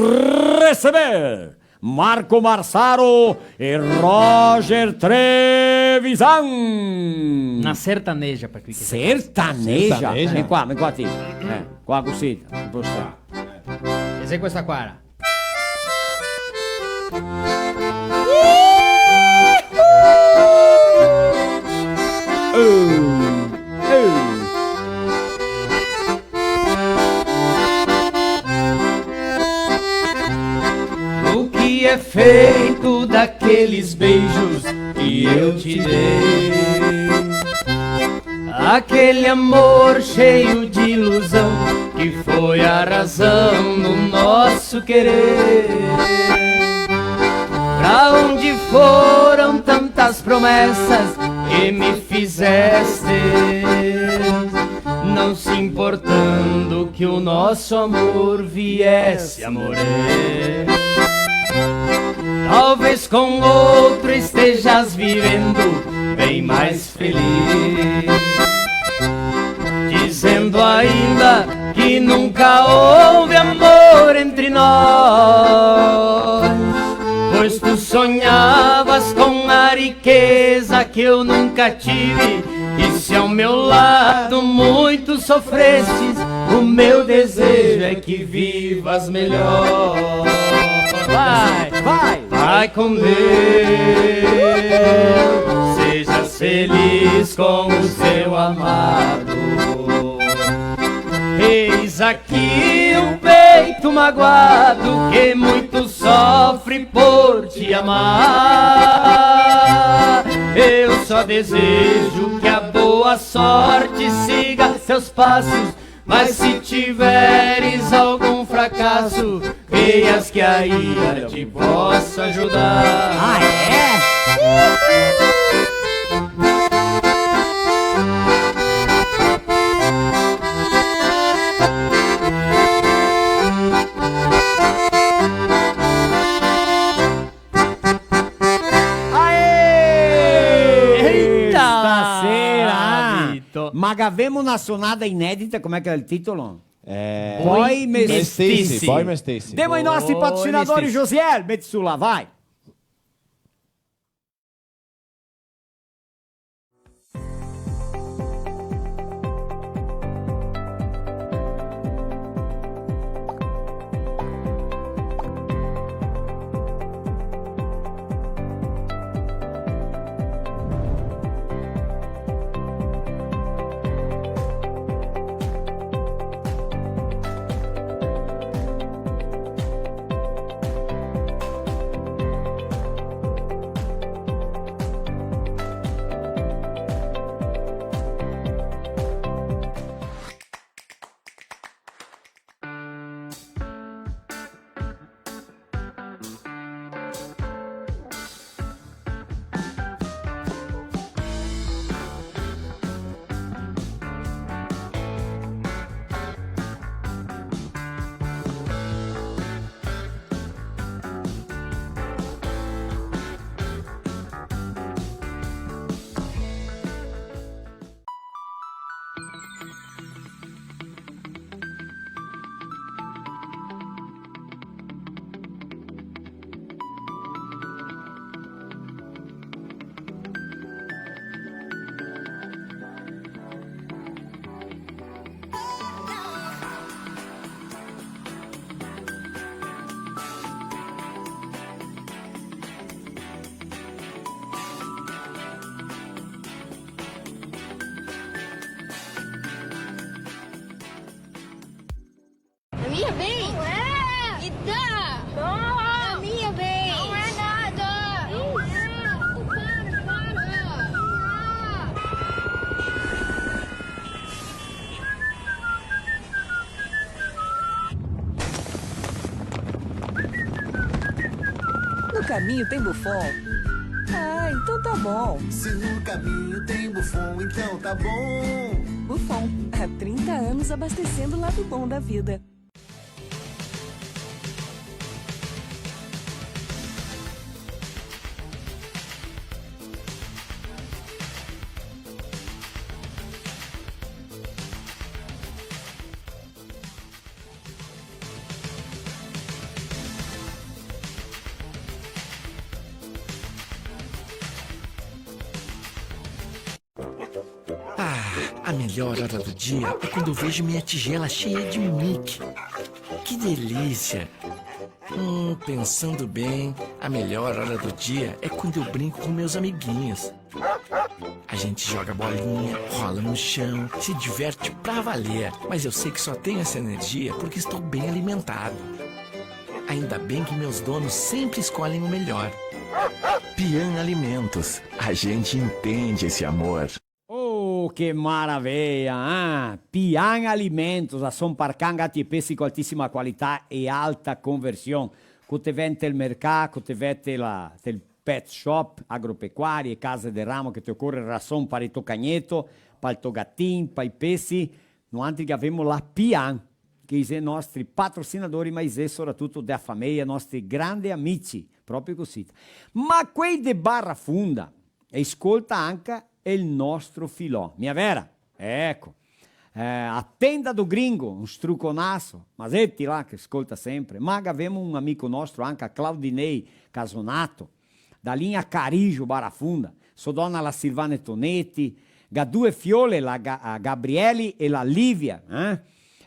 receber Marco Marsaro e Roger Trevisan. Na sertaneja, par chi che... Sertaneja? Sertaneja? Vien qua, vien qua ti. Eh, qua cusì, un po' sta. E xe questa qua, era? O que é feito daqueles beijos que eu te dei? Aquele amor cheio de ilusão que foi a razão do nosso querer. Pra onde foram tantas promessas que me fizeste? Não se importando que o nosso amor viesse a morrer. Talvez com outro estejas vivendo bem mais feliz, dizendo ainda que nunca houve amor entre nós, pois tu sonhavas com a riqueza que eu nunca tive, e se ao meu lado muito sofrestes, o meu desejo é que vivas melhor. Vai, vai! Vai com Deus, seja feliz com o seu amado. Eis aqui um peito magoado que muito sofre por te amar. Eu só desejo que a boa sorte siga seus passos, mas se tiveres algum fracasso, creias que a ira te possa ajudar. Ah, é? Aê! Eita! Stasera! Capito. Ma gavemo na sonada inedita, come che xe el titolo? Eh, Boi Mestizi. Mestizi, Boi Mestizi. Demo ai nostri patrocinadori, Josiel, meti su là, vai. Vem! Não é! Me dá! Não! A minha vez! Não é nada! Não é! Para, para! No caminho tem Buffon? Ah, então tá bom. Se no caminho tem Buffon, então tá bom. Buffon, há trinta anos abastecendo o lado bom da vida. Ah, a melhor hora do dia é quando eu vejo minha tigela cheia de Mickey. Que delícia! Hum, pensando bem, a melhor hora do dia é quando eu brinco com meus amiguinhos. A gente joga bolinha, rola no chão, se diverte pra valer. Mas eu sei que só tenho essa energia porque estou bem alimentado. Ainda bem que meus donos sempre escolhem o melhor. Pian Alimentos, a gente entende esse amor. Oh, che maraveia, eh? Pian Alimentos, rason par can, gati e pesi co altisima qualità e alta conversion. Co te vè ntel mercà, co te vè te la, tel pet shop, agropecuarie, case de ramo, che te ocore rason par el to cagneto, pal to gatin, pai pesi, noantri che gavemo la Pian, che i xe nostri patrosinadori, ma i xe soratuto de la fameia, nostri grandi amici, proprio cusì. Ma quei de Barra Funda, e scolta anca el nostro filò. Mia vera? Eco. Eh, a Tenda do Gringo, un struconaso, ma senti là che scolta sempre. Ma gavemo un amico nostro, anca Claudinei Casonato, da Linha Carijo, Barra Funda, so dona la Silvane Tonetti, ga due fiole, la Ga-, a Gabriele e la Livia, eh?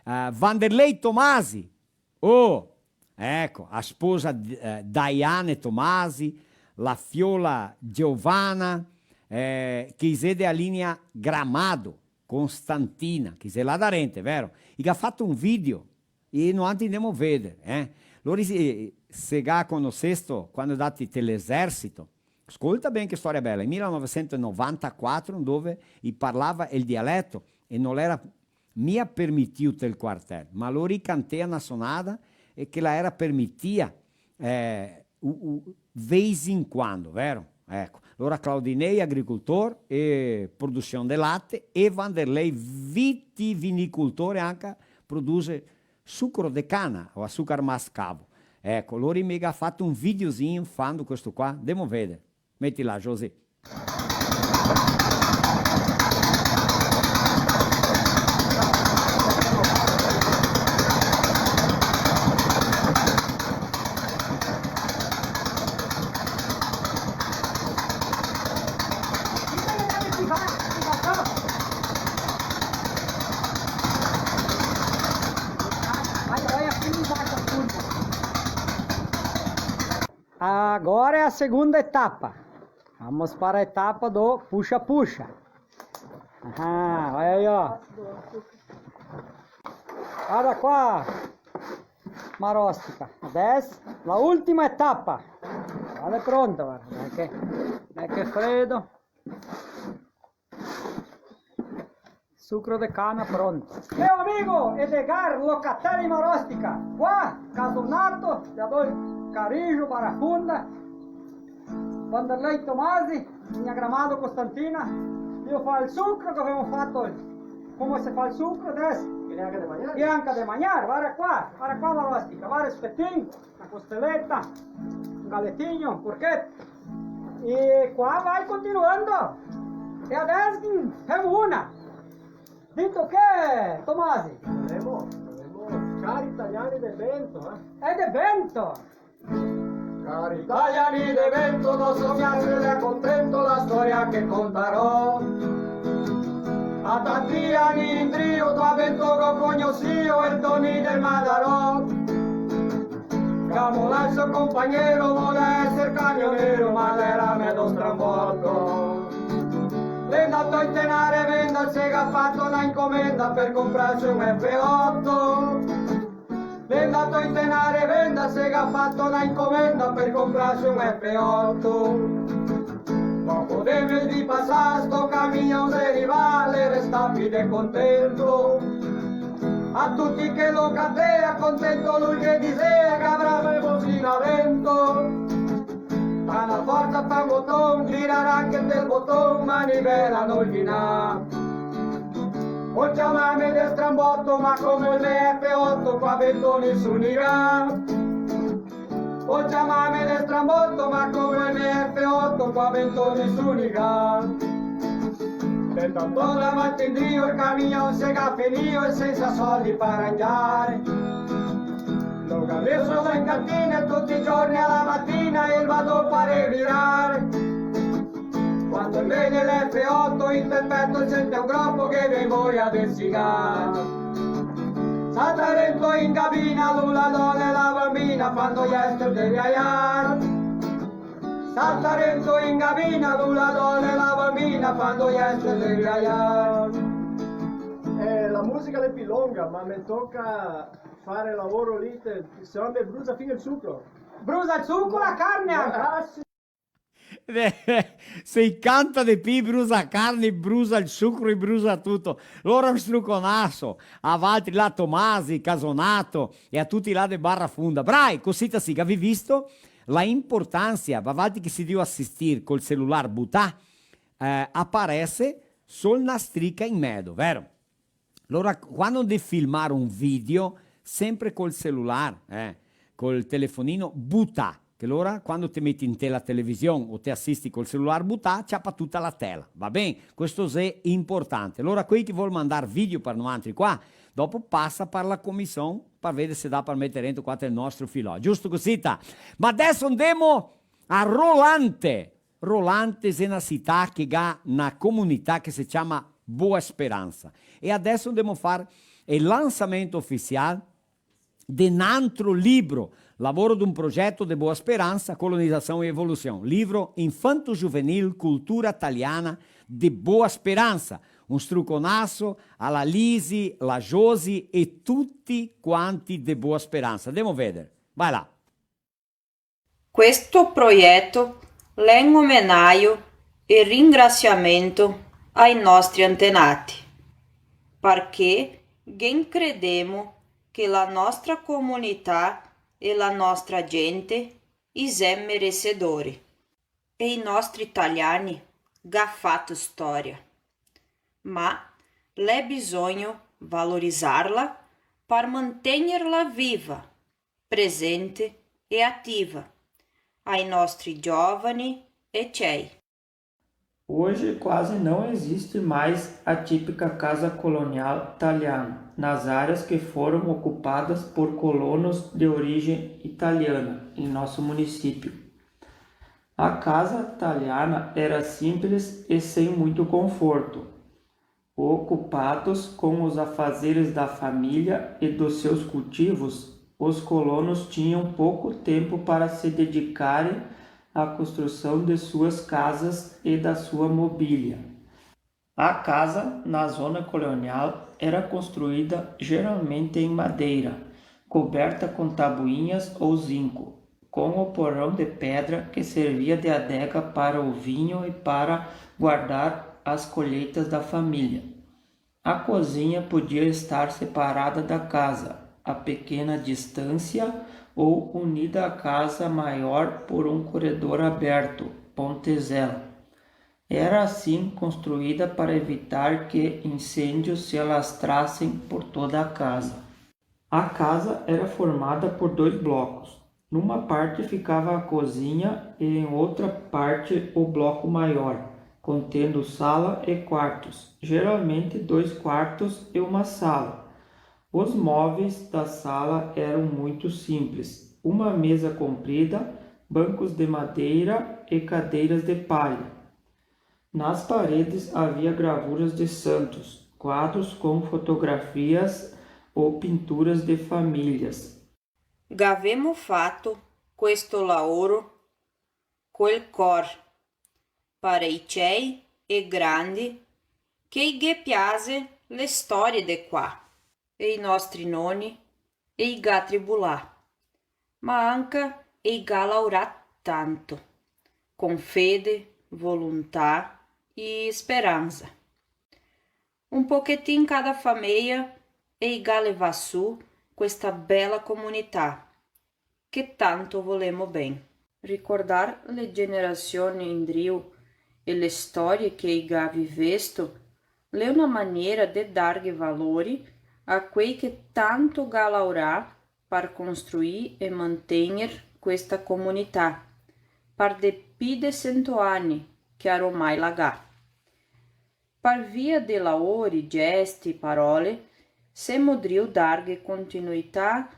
Eh, Vanderlei Tomasi, oh, eco, a sposa, eh, Daiane Tomasi, la fiola Giovanna, eh, che i xe de la linea Gramado, Costantina, che i xe là darente, vero? I ga fato un video, e noantri ndemo veder, eh? Lori se, se ga conosesto quando ndati te l'esercito. Scolta ben che storia bela. In mila novesento e novantaquatro, dove i parlava el dialeto e no l'era mia permitìo tel quartel, ma lori i cantea na sonada e che la era permitìa, eh, u, u, vez in quando, vero? Eco. Alora Claudinei, agricoltor e produsion de late, e Vanderlei, vitivinicoltor, e anca produse sucro de cana, o açúcar mascavo. Eco, lori me ga fato un videozinho fando questo qua. Ndemo veder. Meti là, José. Agora é a segunda etapa. Vamos para a etapa do puxa-puxa. Ah, olha aí, ó. Guarda qua, Marostica. Adesso la ultima etapa. Guarda, pronto, guarda. Dai che, dai che fredo. Sucro de cana pronto. Meu amigo Edgar Locatelli Marostica, qua, Casonato, Teodoro Carijo, Barra Funda, Vanderlei Tomasi, Linha Gramado, Costantina, io fa el sucro che gavemo fato, come se fa el sucro adesso. E anca de magnar. E anca de magnar, varda qua, varda qua Marostica, varda spetin. Na costeleta, un galetinho, un porcheto. E qua vai continuando. E adesso, mm, femo una. Dito che, Tomasi? Femo, femo cari italiani de Bento, eh? E de Bento! Cari italiani de Bento, no so mia se l'è contento la storia che contarò. A tanti ani indrio, qua Bento go cognosìo el Toni del Madarò. Che amò el so conpagnero, volea eser camionero, ma l'era medo stramboto. L'è ndato in tenare venda, el se ga fato na incomenda per comprarse un F oto. L'è ndato inte na revenda, se ga fato na incomenda par conprarse un F oto. Poco de mesi pasà, sto camion xe rivà, l'è restà pi de contento. A tuti che lo catea, contento lu ghe disea, che gavarà le bocine a vento. A na forsa fa un boton, girarà anche el boton, manivela no ghinà. O ciamame de stramboto, ma come el me F oto, qua vento nisuni ga. O ciamame de stramboto, ma come el me F oto, qua vento nisuni ga. L'è ndato la matina drio, el camion se ga finìo e sensa soldi par rangiare. Lo ga meso in cantina e tuti i giorni a la matina el va a dopare virare. Quando el vede l'F oto, inte peto sente un gropo che el vien voia de sigare. Salta rento in gabina, lu, la dona e la bambina, quando i è sto de viajar. Salta rento in gabina, lu, la dona e la bambina, quando i è sto de viajar. Eh, la musica l'è pi longa, ma me toca fare el lavoro lì, te-, se no me brusa fin el sucro. Brusa el sucro, la carne anca. Ah, sì. Se i canta de pi, brusa carne, brusa el sucro e brusa tuto. Lora un struconaso a valtri là, Tomasi, Casonato e a tuti là de Barra Funda. Brai, cosita sì, gavì visto? La importansa, va valtri che si drio asistir col celular butà, eh, aparese sol na strica in medo, vero? Lora, quando de filmar un video, sempre col celular, eh, col telefonino, butà. Che lora, quando te meti inte la television o te asisti col celular butà, ciapa tuta la tela, va ben? Questo xe importante. Lora, quei che vol mandar video par noantri qua, dopo pasa par la comision par veder se dà par meter rento qua el nostro filò. Giusto cosita? Ma adeso ndemo a Rolante. Rolante xe na cità che ga na comunità che se ciama Boa Esperança. E adeso ndemo far el lansamento oficial de n'antro libro, lavoro d'un progeto de Boa Esperança, Colonização e Evolução. Livro Infanto Juvenil Cultura Taliana de Boa Esperança. Un struconaso a la Lisi, la Josi e tuti quanti de Boa Esperança. Ndemo veder. Vai là. Questo proieto l'è in omenajo e ringrasiamento ai nostri antenati, parché ghen credemo che la nostra comunità e la nostra gente i xe meresedori. E i nostri taliani ga fato storia, ma l'è bisogno valorizarla par mantegnerla viva, presente e ativa, ai nostri giovani e cei. Hoje quase não existe mais a típica casa colonial taliana nas áreas que foram ocupadas por colonos de origem italiana em nosso município. A casa taliana era simples e sem muito conforto. Ocupados com os afazeres da família e dos seus cultivos, os colonos tinham pouco tempo para se dedicarem à construção de suas casas e da sua mobília. A casa, na zona colonial, era construída geralmente em madeira, coberta com tabuinhas ou zinco, com o porão de pedra que servia de adega para o vinho e para guardar as colheitas da família. A cozinha podia estar separada da casa, a pequena distância, ou unida à casa maior por um corredor aberto, pontezel. Era assim construída para evitar que incêndios se alastrassem por toda a casa. A casa era formada por dois blocos. Numa parte ficava a cozinha e em outra parte o bloco maior, contendo sala e quartos, geralmente dois quartos e uma sala. Os móveis da sala eram muito simples: uma mesa comprida, bancos de madeira e cadeiras de palha. Nas paredes havia gravuras de santos, quadros com fotografias ou pinturas de famílias. Gavemo fato questo laoro col cor, par i cei e grandi che i ghe piase le storie de qua. E i nostri noni e i ga tribulà, ma anca e i ga laorà tanto, con fede, volontà e speransa. Un pochetin cada fameia e i ga levà su questa bela comunità che tanto volemo ben. Ricordar le generasion indrio e le storie che i ga vivesto l'è una maniera de darghe valori a quei che tanto ga laorà par construì e mantegner questa comunità, par de pi de sento ani che aromai la ga. Par via de laori, gesti, parole, semo drio darghe continuità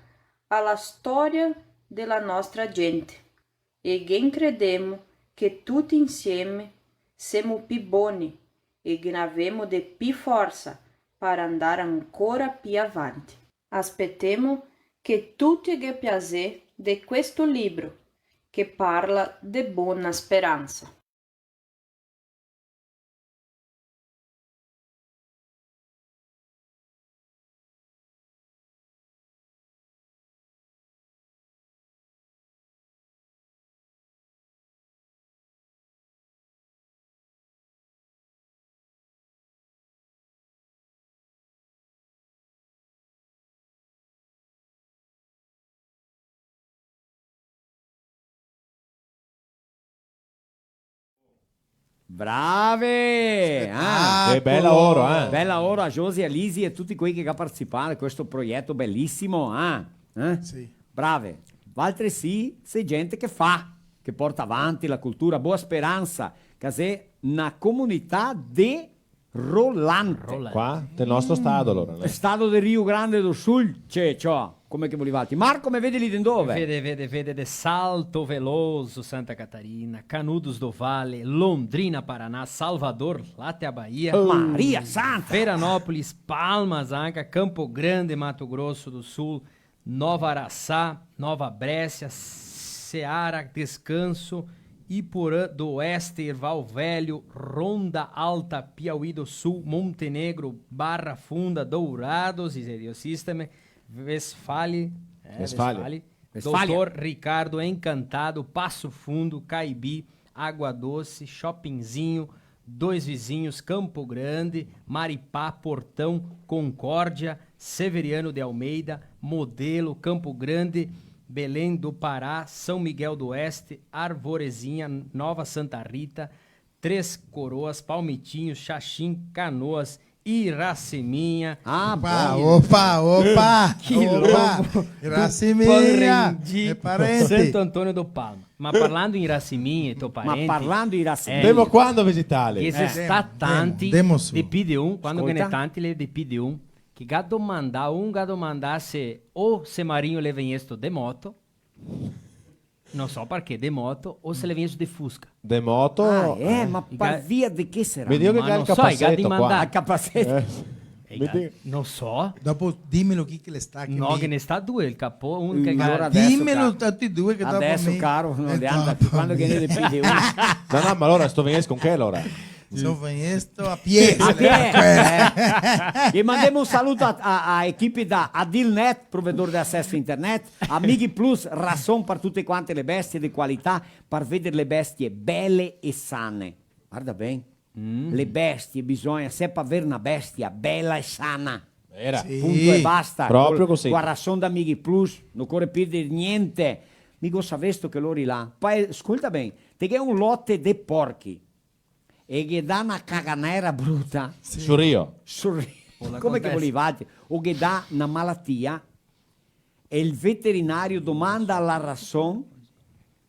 a la storia de la nostra gente, e ghe credemo che tuti insieme semo pi boni e ghe n'avemo de pi forsa par andar ancora pi avanti. Aspetemo che tuti ghe piasè de questo libro che parla de bona speransa. Brave! Ah, che bela oro, eh? Bela oro a Josi, a Lisi e tuti quei che ga participà de questo proieto belisimo, ah? Eh? Sì. Brave. Valtresì, sì, xe gente che fa, che porta avanti la cultura, Boa Sperança, che xe na comunità de Rolante. Rolante. Qua? Del nostro stato, alora. Né? Stato de Rio Grande do Sul, c'è, ciò, come che volivate. Marco, me vedi lì de dove? Vede, vede, vede, de Salto Veloso, Santa Catarina, Canudos do Vale, Londrina, Paraná, Salvador, lá até a Bahia. Oh. Maria Santa! Veranópolis, Palmas, anca, Campo Grande, Mato Grosso do Sul, Nova Araçá, Nova Bréscia, Seara, Descanso, Iporã do Oeste, Erval Velho, Ronda Alta, Piauí do Sul, Montenegro, Barra Funda, Dourados, Iseriosisteme, Westfale, é, Westfale. Westfale, Westfália. Doutor Ricardo, Encantado, Passo Fundo, Caibi, Água Doce, Chopinzinho, Dois Vizinhos, Campo Grande, Maripá, Portão, Concórdia, Severiano de Almeida, Modelo, Campo Grande, Belém do Pará, São Miguel do Oeste, Arvorezinha, Nova Santa Rita, Três Coroas, Palmitinho, Xaxim, Canoas, Iraceminha. Ah, opa, opa, opa! Que louco! Iraceminha! É parente! Santo Antônio do Palma. Ma parlando in Iraceminha, tô parente. Ma parlando in Iraceminha. Eh, demo quando visitare? Che se eh, sta tanti demo, demo de pi de un, quando che ne tanti le de pi de un, che ga domandà, un ga domandà se o se Marinho le vegnesto de moto, no so parché, de moto, o se le vegnesto de fusca. De moto? Ah, eh, ma par via de che sarà? Vedeo che ga el capaseto qua. El capaseto. Eh. No so. Dopo dimelo chi che le sta. Che no, mi... che ne sta due, el capò, un che... Allora dimelo tuti e due che dopo... Adesso, mi... caro, no, eh, dopo. Quando che ne pigli uno. No, no, ma allora sto vegnendo con che allora? Sto vegnendo a pie. A pie. Eh. E mandemo un saluto a, a, a equipe da Adilnet, provedor de acesso internet, Amighi Plus, rason par tute quante le bestie de qualità, par veder le bestie bele e sane. Varda ben. Mm. Le bestie, bisogna, se par aver na bestia bela e sana. Vera. Sì. Punto e basta. Proprio così. Qua rason da Mighi Plus, no ocore più dir gnente. Mi go savesto che lori là. Pa, scolta ben, te ghe un lote de porchi e ghe dà na caganera bruta. Sì. Surrio. Surrio. Come che volivate? O ghe dà na malatia e el veterinario domanda la rason,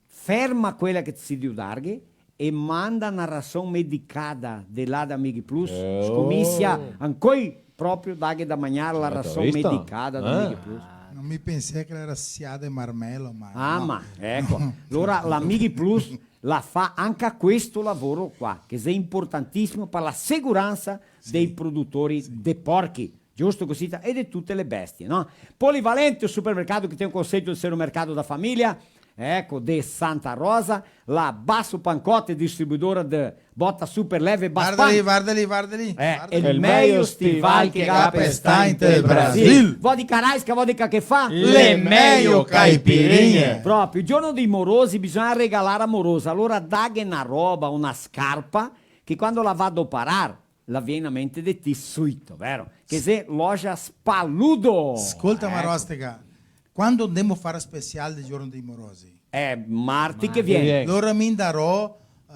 ferma quela che te si drio darghe e manda na rason medicada de là da Mighi Plus, oh. Scomisia ancoi proprio daghe da magnar la rason medicada da Mighi Plus. No mi pensea che l'era sià de marmelo, ma... Ah, no. Ma, eco. No. Alora la Mighi Plus la fa anca questo lavoro qua, che xe importantisimo par la seguransa sì. Dei produtori sì. De porchi. Giusto cosita? E de tute le bestie, no? Polivalente, o supermercado que tem o conceito de ser um mercado da família. Eco, de Santa Rosa, la Basso Pancotte, distribuidora de bota super leve, Baspan. Varda lì, varda lì, varda lì. Eh, varda lì. El mejo stival che ga pe sta inte el Brasil. Vodka Raiska, vodka che fa le mejo caipirinhe. Proprio, giorno dei morosi bisogna regalar a morosa, alora daghe na roba, na scarpa, che quando la va a doparar, la vien in mente de ti suito, vero? Che xe Lojas Paludo. Scolta, eco. Marostega, quando ndemo far special de giorno dei morosi? Eh, marti che vien. Che vien. Lora mi ndarò, eh,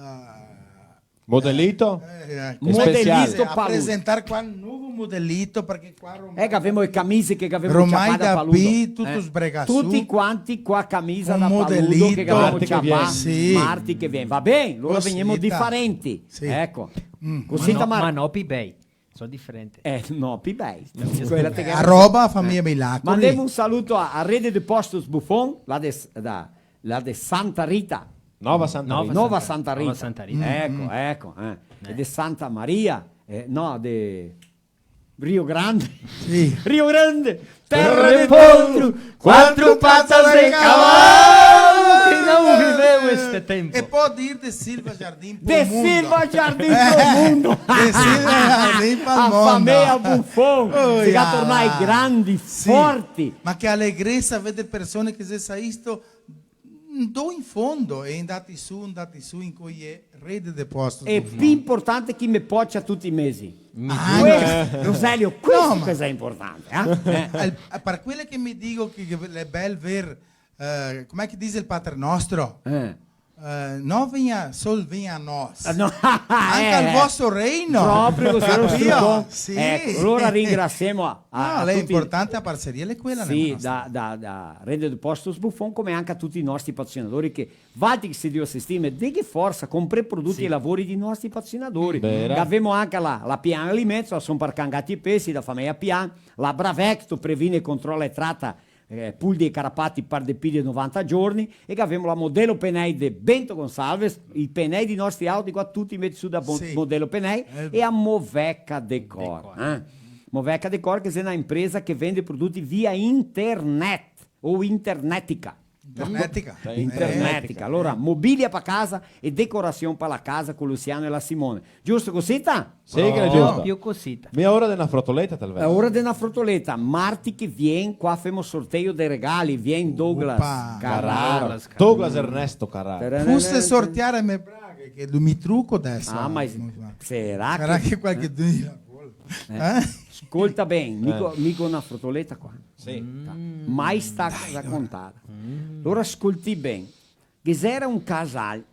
modelito? Eh, eh, special. Modelito, a presentar qua el novo modelito, parché qua ormai... Eh, che gavemo le camise che gavemo ciapà da Paludo. Ormai da qui, tuto sbregà su. Tuti quanti qua camisa da Paludo che gavemo ciapà. Marti che vien. Sì. Marti che vien. Va ben? Lora vegnemo diferenti. Sì. Eco. Mm. Cusì, ma no, ma no pi bei. So diferente. Eh, no, pi bei. Quela te... A roba, fameja Milacoli. Mandemo un saluto a, a Rede de Postos Buffon, là de, da, là de Santa Rita. Nova Santa Rita. Nova Santa Rita. Nova Santa Rita. Eco, eco, eh. E de Santa Maria, eh, no, de Rio Grande. Sì. Rio Grande. Terra de potro, quatro patas de cavalo, que não viveu este tempo. E pode ir de Silva Jardim pro mundo. De Silva Jardim pro mundo. De Silva Jardim pro mundo. A fameia Buffon. Oh, se ga tornai grandi, forti. Ma che alegresa veder persone che se sa isto ndó in fondo, e ndati su, ndati su, incoi e Rede de Postos Buffon. E pi importante che me pocia tuti i mesi. Anca. Questo, Roselio, questo che xe importante, eh? Eh, al-, par quele che mi digo che, che l'è bel ver, eh, come che dixe el Pater Nostro? Eh. Eh, no venha, sol venha a nós. Ah, no. Anca el vostro reino. Proprio cusì, capìo? Sì. Eco, alora ringrasiemo a, a, no, a tuti. L'è importante, la parceria l'è quela, sì, nela nostra. Da, da, da Rede de Postos Buffon, come anca a tuti i nostri patrocinadori che Valtri che sì drio asistirme, deghe forsa, comprè prodoti e lavori dei nostri patrocinadori. Vera. Gavemo anca la, la Pian Alimentos, la son par cangati e pesi, da fameia Pian, la Bravecto, previne, controla e trata, eh, puldi e carapati par de pi de novanta giorni, e gavemo la Modelo Penei de Bento Gonçalves, i penei dei nostri auti qua tuti meti su da Bo-, Modelo Penei, e a Moveca Decor, eh? Moveca Decor, che xe na impresa che vende prodoti via internet, o internetica. Internetica. Internetica. Eh, alora, mobilia pa casa e decorasion pa la casa co Luciano e la Simone. Giusto cosita? Sì, che l'è giusto. Proprio cosita. Mia ora de na frotoleta, talvez. L'è ora de na frotoleta. Marti che vien, qua femo sorteio de regali. Vien Douglas Carraro. Douglas Ernesto Carraro. Fusse sortear e me braghe, che mi truco deso. Ah, ma sarà che qualche... Eh? Scolta ben, mi go, mi go na frotoleta qua. Sì. Mai stà racontada. Alora scoltè ben. Ghe gera un casal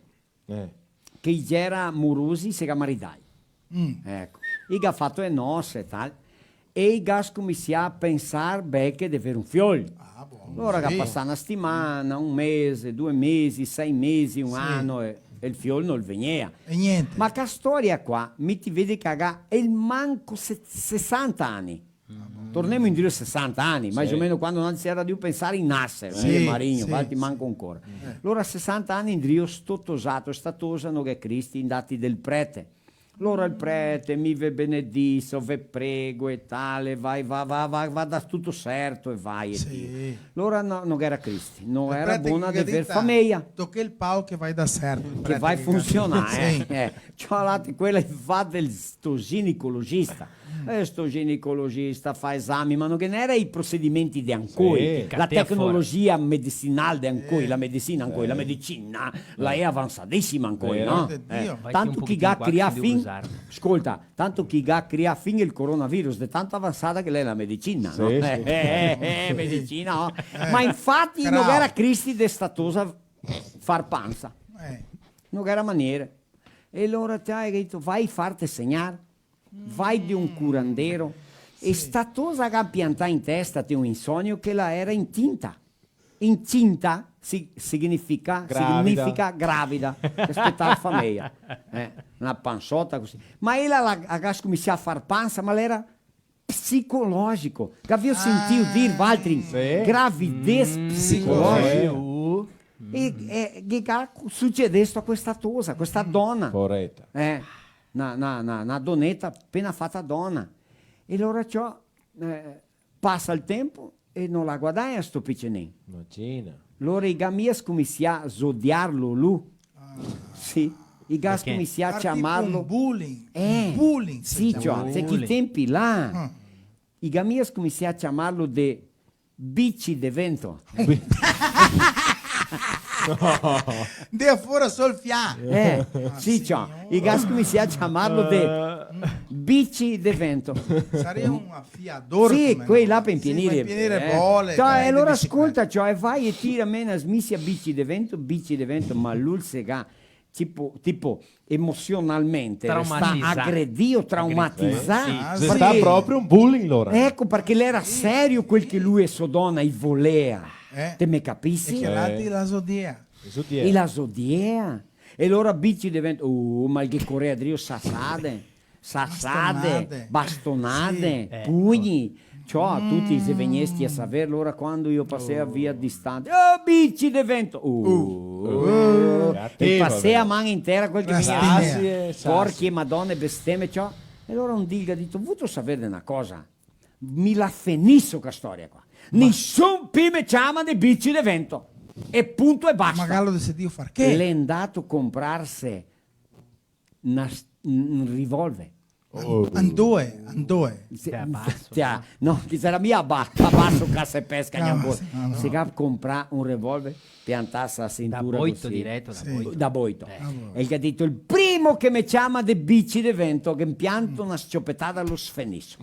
che i gera morosi, se ga maridai. Eco. I ga fato e nose e tal. E i ga scominsià a pensar, beh, che de ver un fiol. Ah, bon. Alora ga pasà na stimana, un mese, due mesi, sei mesi, un ano, e, e el fiol no vegnea. E gnente. Ma ca storia qua, mi ti vedi che ga el manco se-, sesanta ani. Tornemo indrio sesanta ani, mais o meno, quando no se gera drio pensar in naser, eh, Marigno, sì, valtri manco ancora. Alora, sesanta ani indrio, sto tosato, sta tosa, no ghe cristi, ndati del prete. Alora el prete, mi ve benediso, ve prego e tal, e va, va, va, va da tuto serto e va e tira. Alora no, no gera cristi, no gera bona de ver fameia. Toca el pao che va da serto, che va funsionar, eh. Ciò, là, quela va del sto ginecologista. Eh, sto ginecologista fa esami, ma no ghe n'era i prosedimenti de ancoi, la tecnologia medicinal de ancoi, la medicina ancoi, la medicina, la è avansadisima ancoi, no? Eh, tanto che i ga crià fin, scolta, tanto che i ga crià fin el coronavirus, de tanto avansada che l'è la medicina, no? Eh, eh, eh, medicina, no? Ma infati no gera cristi de sta tosa far pansa. No gera maniera. E alora te ga dito, vai farte segnar. Vai de un curandero, e sta tosa ga piantà in testa, te, un insonio che la era incinta. Incinta si-, significa, significa gravida, che spetava fameia. Eh, na pansota cusì. Ma ela la, la ga scominsià a far pansa, ma l'era psicologico. Gavìo sentìo dir, valtri? Sì. Gravidez psicologica. E, e, che ga sucedesto a questa tosa, questa dona? Povereta. Eh, na, na, na, na doneta pena fata dona. E alora ciò, eh, pasa el tempo, e no la guadagna sto picenin. Imagina. Lora i ga mia scominsià a zodiarlo lu. Ah. Sì, i ga scominsià a ciamarlo. Tipo un bullying. Eh, un bullying, sì, ciò, se chi tempi là. Ah. I ga mia scominsià a ciamarlo de bici de vento. Ndea fora sol fià. Eh, sì, ciò. I ga scominsià a ciamarlo de bici de vento. Saria un afiador. Sì, come quei là no? Par impienire. Sì, par impienire bole, ciò, e alora biciclete. Scolta, ciò, e va e tira, mena, smisia bici de vento, bici de vento, ma lu se ga tipo, tipo, emosionalmente, resta agredìo, traumatizà. Traumatizà. Sì. Ah, sì. Xe stà proprio un bullying, lora. Eco, parché l'era serio quel che lu e so dona i volea. Eh. Te me capisi? E che l'altri la zodia. I la zodia. E lora bici de vento, uh, ma el ghe corea drio sasade. Sasade, bastonade, bastonade, sì, pugni. Ciò, tuti se vegnesti a saver, lora quando mi pasea via distante. Oh, bici de vento! Uh. Uh. E pasea man intera quel che vegnea. Grasie, porchi, madone, besteme, ciò. E lora un dì el ga dito: "Vuto saver de na cosa? Mi la feniso sta storia qua. Nisun pi me ciama de bici de vento." E punto e basta. Ma galo decidio far che? L'è ndato comprarse na s-, un, un revolver. Oh. Andoe, andoe. Se, te a baso, te a, no, che sarà mia a ba-, a baso, casa e pesca, no, gnanco. No, no. Se ga comprà un revolver, piantà a sintura. Da boito cusì. Direto, da boito. Sì. Da boito. Eh. Ah, boh. E el ga dito: "El primo che me ciama de bici de vento, che impianto na s-ciopetada, lo sfeniso."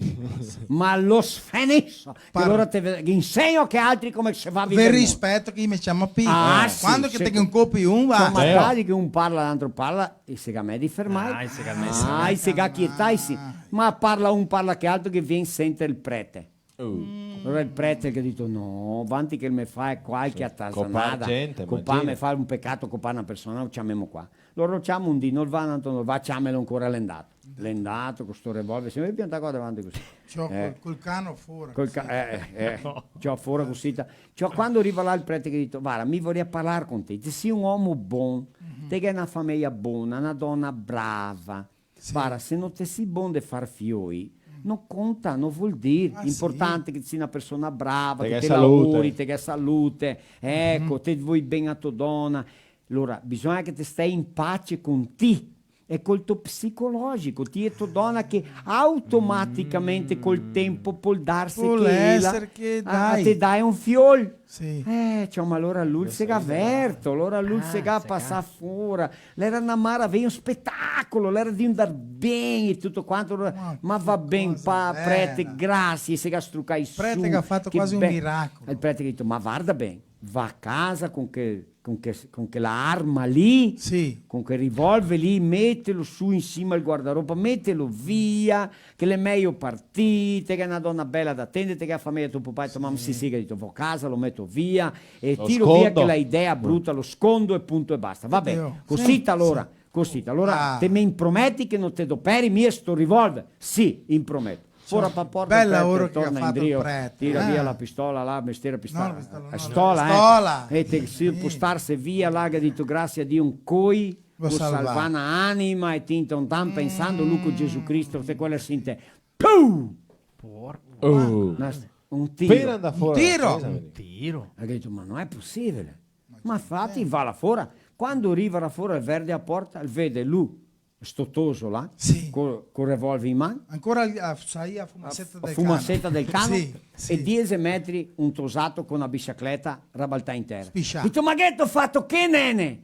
Ma lo sfeniso! Che alora te ve-, che insegno a che altri come se fa a viver el mondo. Ve rispeto che i me ciama pi. Ah, sì, quando che te che un copi un, va. Insoma, dai che un parla, l'altro parla, e se ga medi fermai. Ah, i se ga medi fermai. Ah, i se ga chietai, sì. Ma parla un, parla che altro che vien sente el prete. Uh. Alora el prete che ga dito: "No, vanti che el me fa qualche atasanada, copar gente, copar, imagina, me fa un pecato copar na persona, lo ciamemo qua." Lo ciamo un dì, no va, no va, ciamelo ancora, l'è ndato. L'è ndato co sto revolver, se me pianta qua davanti cusì. Ciò, eh, col, col cano fora, col ca-, cusì. Eh, eh, eh. Ciò, fora cusì, ta-, ciò, quando riva là el prete che ga dito: "Varda, mi voria parlar con te, te si un omo bon, te ghe na fameia bona, na dona brava. Sì. Varda, se no te si bon de far fioi, no conta, no vol dir. Ah, sì. Importante che te si na persona brava, che te laori, te ghe salute, eco, te voi ben a to dona." Alora, bisogna che te stei in pace con ti e col to psicologico. Ti e to dona che automaticamente col tempo pol darse che ela, ah, te dai un fiol. Sì. Eh, ciò, ma alora lu se ga verto, alora lu se ga pasà fora. L'era na maraveia, un spetacolo, l'era de ndar ben e tuto quanto, alora, ma va ben, pa-, prete, grasie, se ga strucai su. Prete che ga fato quasi un miracolo. El prete che ga dito: "Ma varda ben, va a casa con che, con che, con quela arma lì, sì, con quel revolver lì, metelo su in sima al guardaropa, metelo via, che l'è mejo par ti, te ghe na dona bela da tender, te ghe a fameia, to papà e to mama." Sì, sì, che ga dito: "Vo a casa, lo meto via, e tiro via quela idea bruta, lo scondo e punto e basta." Va ben, cosita alora, cosita. Alora, te me inprometi che no te doperi mia sto revolver? Sì, inprometo. Fora pa porta, bel laoro che ga fato el prete, tira via la pistola là, mestier pistola, no, la pistola, eh, e te si postarse via là, che ga dito: "Grasie a Dio, incoi go salvà na anima", e tinta un tan pensando lu co Gesù Cristo, te quela sente, pum! Porco. Oh. Na s-, un tiro. Pena da fora. Un tiro? Un tiro. Ga dito: "Ma no xe posibile." Ma infati va là fora. Quando riva là fora, el verde a porta, el vede lu sto toso là, sì, co, co revolver in man. Ancora a, saia a fumaseta del cano. Fumaseta del cano, sì, sì, e diese metri un tosato co na bicicleta rabaltà in tera. Spiscià. Dito: "Ma gheto fato che, nene?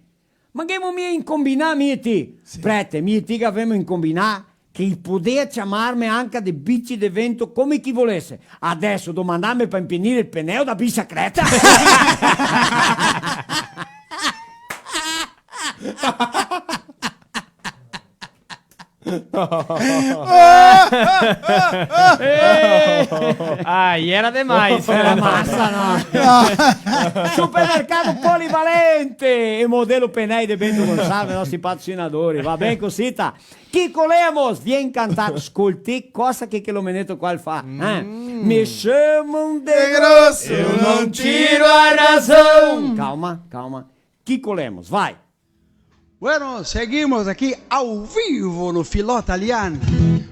Ma ghemo mia incombinà, mi e ti?" Sì. "Prete, mi e ti gavemo incombinà che i podea ciamarme anca de bici de vento come chi volese. Adeso domandame pa impienire el peneo da bicicleta." Eh! Ah, iera de mais. Iera masa, no? Supermercado Polivalente, e modelo penei de Bento Gonçalves, nostri patrocinadori. Va ben cosita? Kiko Lemos, vien cantar. Scolti cosa che, che lo meneto qua el fa, eh? Me chamam de grosso, eu não tiro a razão. Calma, calma. Kiko Lemos, vai. Bueno, seguimos aquí ao vivo no Filó Talian.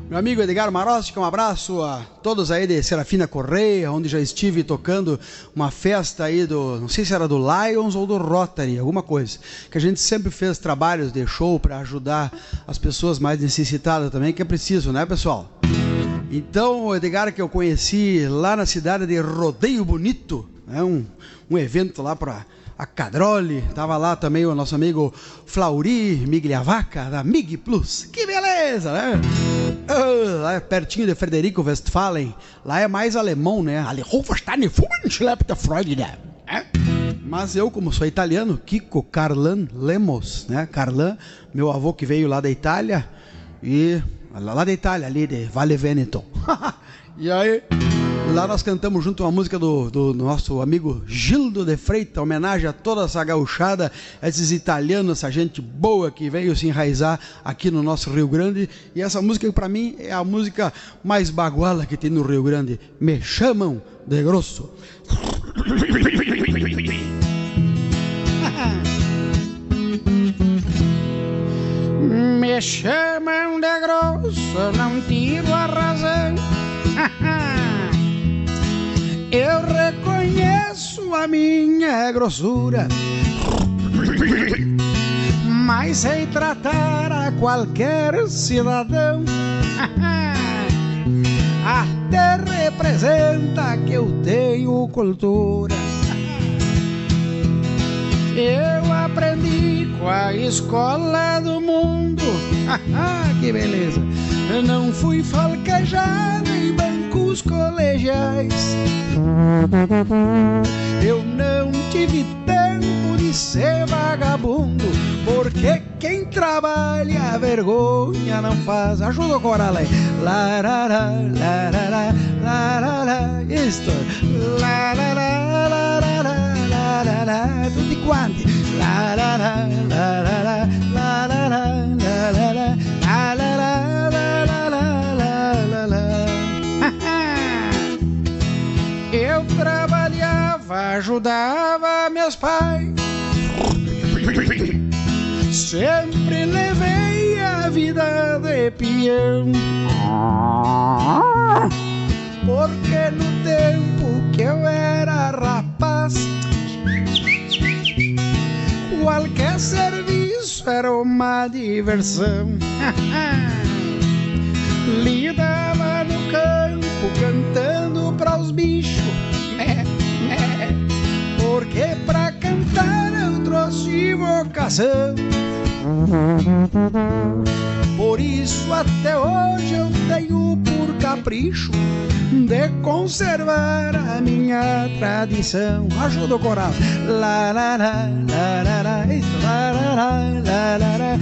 Meu amigo Edgar Marostica, um abraço a todos aí de Serafina Corrêa, onde já estive tocando uma festa aí do, não sei se era do Lions ou do Rotary, alguma coisa, que a gente sempre fez trabalhos de show pra ajudar as pessoas mais necessitadas também, que é preciso, né, pessoal? Então, o Edgar que eu conheci lá na cidade de Rodeio Bonito, né, um, um evento lá pra a Cadroli, tava lá também o nosso amigo Flauri Migliavacca, da Mig Plus. Que beleza, né? Ah, lá é pertinho de Frederico Westphalen, lá é mais alemão, né? Alle Hochverstande Fugen schleppte Freude, né? É? Mas eu, como sou italiano, Kiko Carlan Lemos, né? Carlan, meu avô que veio lá da Itália, e lá, lá da Itália, ali de Valle Veneto. E aí, lá nós cantamos junto uma música do, do nosso amigo Gildo de Freitas, homenagem a toda essa gauchada, esses italianos, essa gente boa que veio se enraizar aqui no nosso Rio Grande. E essa música, pra mim, é a música mais baguala que tem no Rio Grande. Me chamam de grosso. Me chamam de grosso, não tiro a razão. Eu reconheço a minha grossura, mas sei tratar a qualquer cidadão. Até representa que eu tenho cultura. Eu aprendi com a escola do mundo. Que beleza! Não fui falquejado em bancos colegiais. Eu não tive tempo de ser vagabundo, porque quem trabalha vergonha não faz. Ajuda o coral aí. Larará, larará, larará. Isto. Larará, larará, larará. Tutti quanti. Larará, larará, larará, larará. Larará, larará, larará. Eu trabalhava, ajudava meus pais. Sempre levei a vida de peão. Porque no tempo que eu era rapaz, qualquer serviço era uma diversão. Lidava no campo cantando pra os bichos, mé, mé, porque pra cantar eu trouxe vocação. Por isso até hoje eu tenho por capricho de conservar a minha tradição. Ajuda o coral. Lá, lá, lá, lá, lá, lá, isso, lá, lá, lá, lá, lá, lá.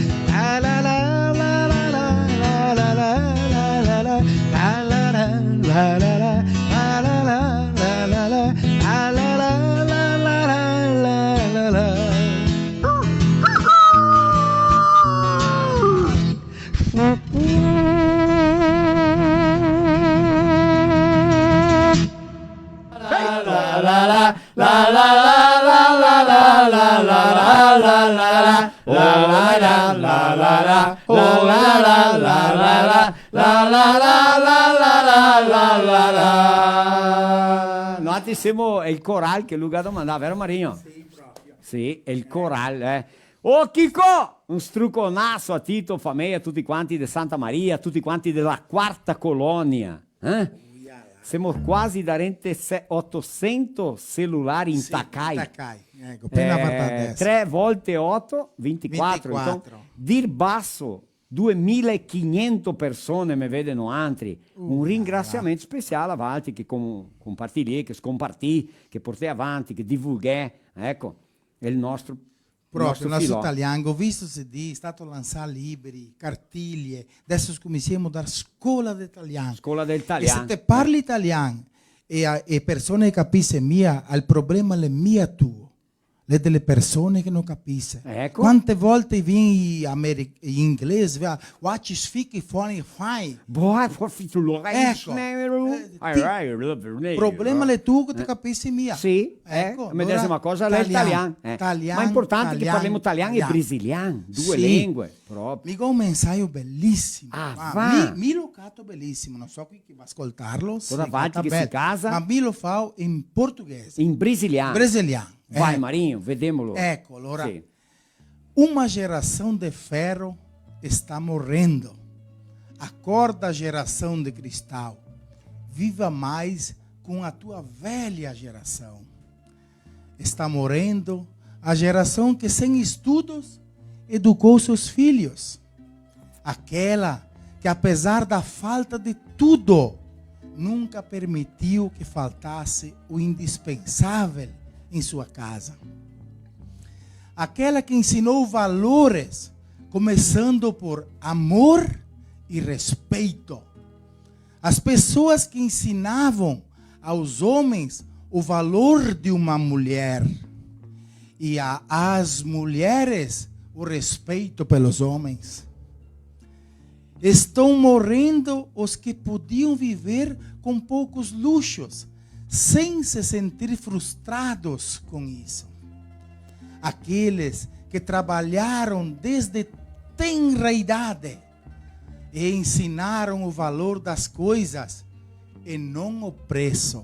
Noaltri semo el coral che lu ga domandà, vero Marinho? Sì, proprio. Sì, el coral, eh. Ô Kiko! Un struconaso a ti, to fameia, a tuti quanti de Santa Maria, a tuti quanti de la quarta colonia, eh? Semo quasi darente se-, otosento celulari intacai. Sì, intacai, eco, apena varda adeso. Eh, tre volte oto, vintiquatro, vintiquatro. Então, dir baso, duemila e quinhentos persone me vede noantri. Uh, là, là. Un ringrasiamento speciale a valtri che com-, compartì, che scompartì, che portè avanti, che divulghè, eco, el nostro Proprio, el nostro filò. Talian, go visto C D, xe stato lansà libri, cartilie, adeso scominsiemo a dar scola de talian. Scola del talian. E se te parli talian e a, e persone capise mia, el problema l'è mia tuo. l'è dele persone che no capise. Eco. Quante volte vien i ameri-, i inglesi, va, "What is fake, funny, fine." Boh, for fitulora, eco. Eh, ti-, problema l'è tu che te capisi mia. Sì, eco, eh, medesima cosa l'è el talian, talian, eh. Talian, ma l'è importante che parlemo talian e brasilian, due lengue, proprio. Mi go un mensaio belisimo. Ah, va. Mi, mi lo cato belisimo, no so chi che va scoltarlo, se cata bel, ma mi lo fao in portoghese. In brasilian. Brasilian. Vai, Marinho, vedemolo. Eco, alora. Sì. Uma geração de ferro está morrendo. Acorda, geração de cristal. Viva mais com a tua velha geração. Está morrendo a geração que, sem estudos, educou seus filhos. Aquela que, apesar da falta de tudo, nunca permitiu que faltasse o indispensável em sua casa. Aquela que ensinou valores, começando por amor e respeito. As pessoas que ensinavam aos homens o valor de uma mulher e a, às mulheres o respeito pelos homens. Estão morrendo os que podiam viver com poucos luxos, sem se sentir frustrados com isso. Aqueles que trabalharam desde tenra idade e ensinaram o valor das coisas e não o preço.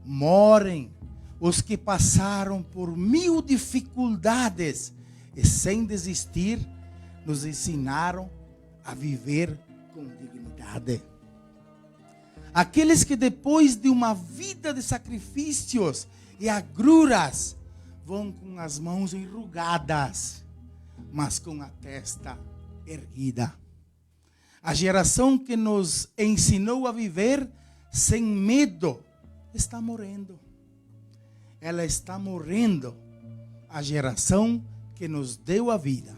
Morrem os que passaram por mil dificuldades e, sem desistir, nos ensinaram a viver com dignidade. Aqueles que, depois de uma vida de sacrifícios e agruras, vão com as mãos enrugadas, mas com a testa erguida. A geração que nos ensinou a viver sem medo está morrendo. Ela está morrendo, a geração que nos deu a vida.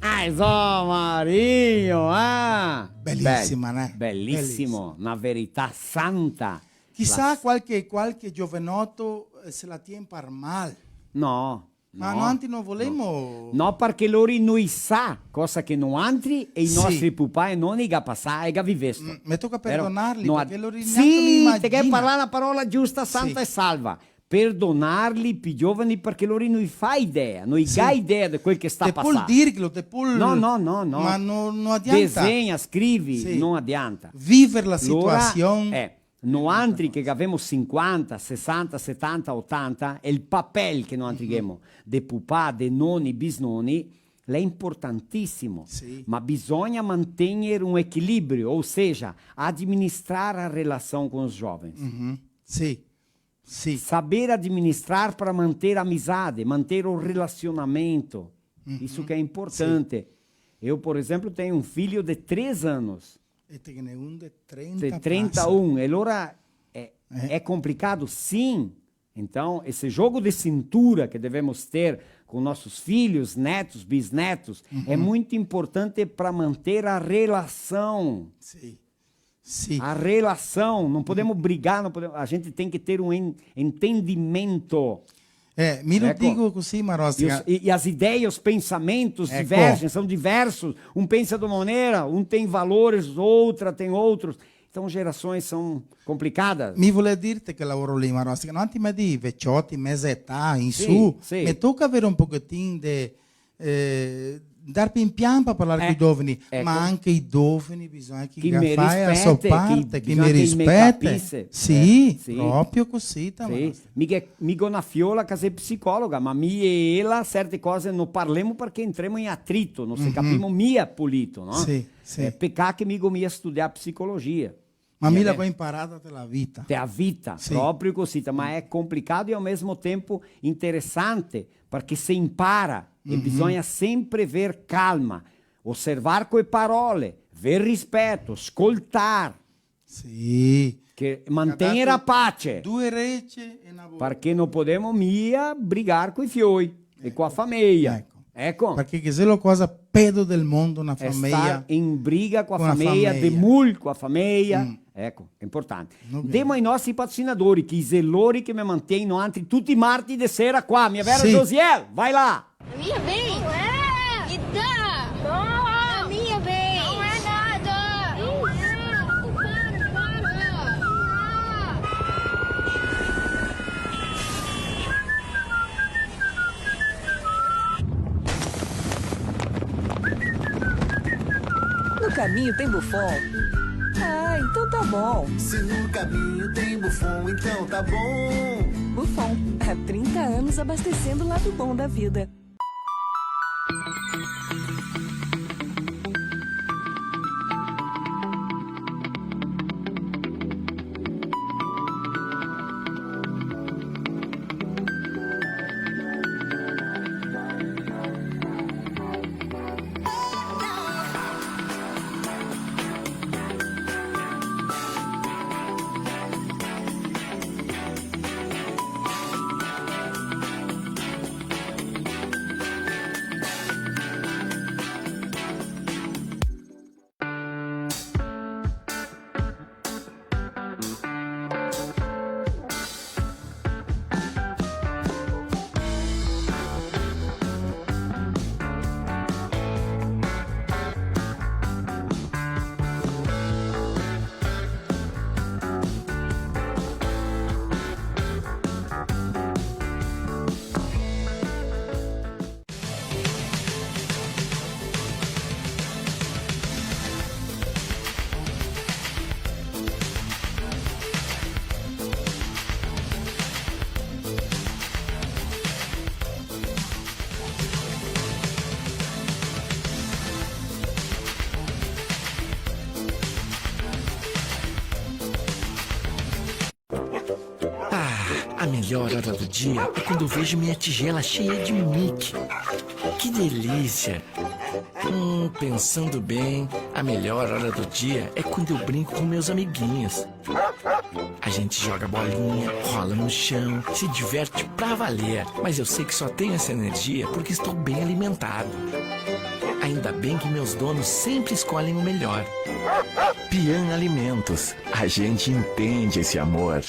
Ah, Zó Marinho, ah! Belisima, né? Belisimo, na verità santa. Chisà qualche, qualche giovanoto, eh, se la tien par mal. No, ma no, noantri no volemo. No, parché lori no i sa cosa che noantri e i nostri pupà e noni i ga pasà e i ga vivesto. Mm, me toca perdonarli, parché lori gnanca no i imagina. Sì, te ghè parlà la parola giusta, santa e salva. Perdonarli, pi giovani, parché lori no i fa idea, no i ga idea de quel che sta pasando. Te pol dirghe, te pol... No, no, no, no. Ma no, no adianta. Desegna, scrivi, no adianta. Viver la situasion. Alora, eh, noantri che gavemo sinquanta, sesanta, setanta, otanta, e el papel che noantri ghemo de pupà, de noni, bisnoni, l'è importantìsimo. Sì. Ma bisogna mantegner un equilibrio, ou seja, administrar a relação com os jovens. Uhum. Sì. Sì. Saber administrar pra manter a amizade, manter o relacionamento. Uhum. Isso que é importante. Sì. Eu, por exemplo, tenho um filho de três anos. E te ghe n'è un de trenta. De trinta e un. E alora é, é complicado, sim. Então, esse jogo de cintura que devemos ter com nossos filhos, netos, bisnetos, é muito importante pra manter a relação. Sì. Sì. A relação, não podemos brigar, não podemos, a gente tem que ter um en-, entendimento. Eh, mi lo digo così, Marostica. E os, e, e as ideias, os pensamentos divergem, são diversos. Um pensa de uma maneira, um tem valores, outra tem outros. Então, gerações são complicadas. Mi volea dirte che lavoro lì, Marostica, no? Anti me di vecioti, meza età, in su, me toca avere un pochetin de eh, dar pin pian par parlar coi giovani, ma anca i giovani bisogna che i fae la so parte, che i me rispete. Sì, proprio cosita, ma... Mi ghe, mi go na fiola che xe psicologa, ma mi e ela certe cose no parlemo parché entremo in atrito, no se capimo mia polito, no? Sì, sì. Eh, pecà che mi go mia studià psicologia. Ma mi la go imparada te la vita. Te la vita, proprio cosita, ma é complicado e ao mesmo tempo interessante, parché se impara e bisogna sempre ver calma, osservar coe parole, ver rispeto, scoltar. Sì. Che mantegner a pace. Due rece e na boca. Parché no podemo mia brigar coi fioi e co a fameia. Eco. Eco. Parché ghe xe lo cosa pedo del mondo, na fameia. Xe star in briga co a fameia, de mul co a fameia. Mm. Eco, xe inportante. Ndemo ai nostri patrocinadori, che i xe lori che me mantegno antri tuti i marti de sera qua. Mia vera, sì. Josiel, vai là! A minha vez? Não é! Me dá! Não! A minha vez! Não é nada! Não é! Para, para! No caminho tem Buffon? Ah, então tá bom. Se no caminho tem Buffon, então tá bom. Buffon, há trinta anos abastecendo o lado bom da vida. Ah, a melhor hora do dia é quando eu vejo minha tigela cheia de Mickey. Que delícia! Hum, pensando bem, a melhor hora do dia é quando eu brinco com meus amiguinhos. A gente joga bolinha, rola no chão, se diverte pra valer. Mas eu sei que só tenho essa energia porque estou bem alimentado. Ainda bem que meus donos sempre escolhem o melhor. Pian Alimentos, a gente entende esse amor.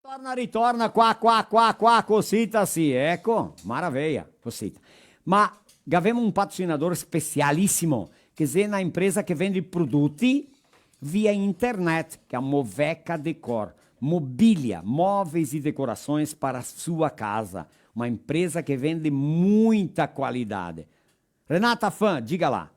Torna, ritorna, qua, qua, qua, qua, cosita sì, eco, maraveia, cosita. Ma gavemo un patrocinador specialisimo, che xe na impresa che vende prodoti via internet, che xe a Moveca Decor, mobilia, móveis e decorações para sua casa, uma empresa que vende muita qualidade. Renata Fan, diga lá.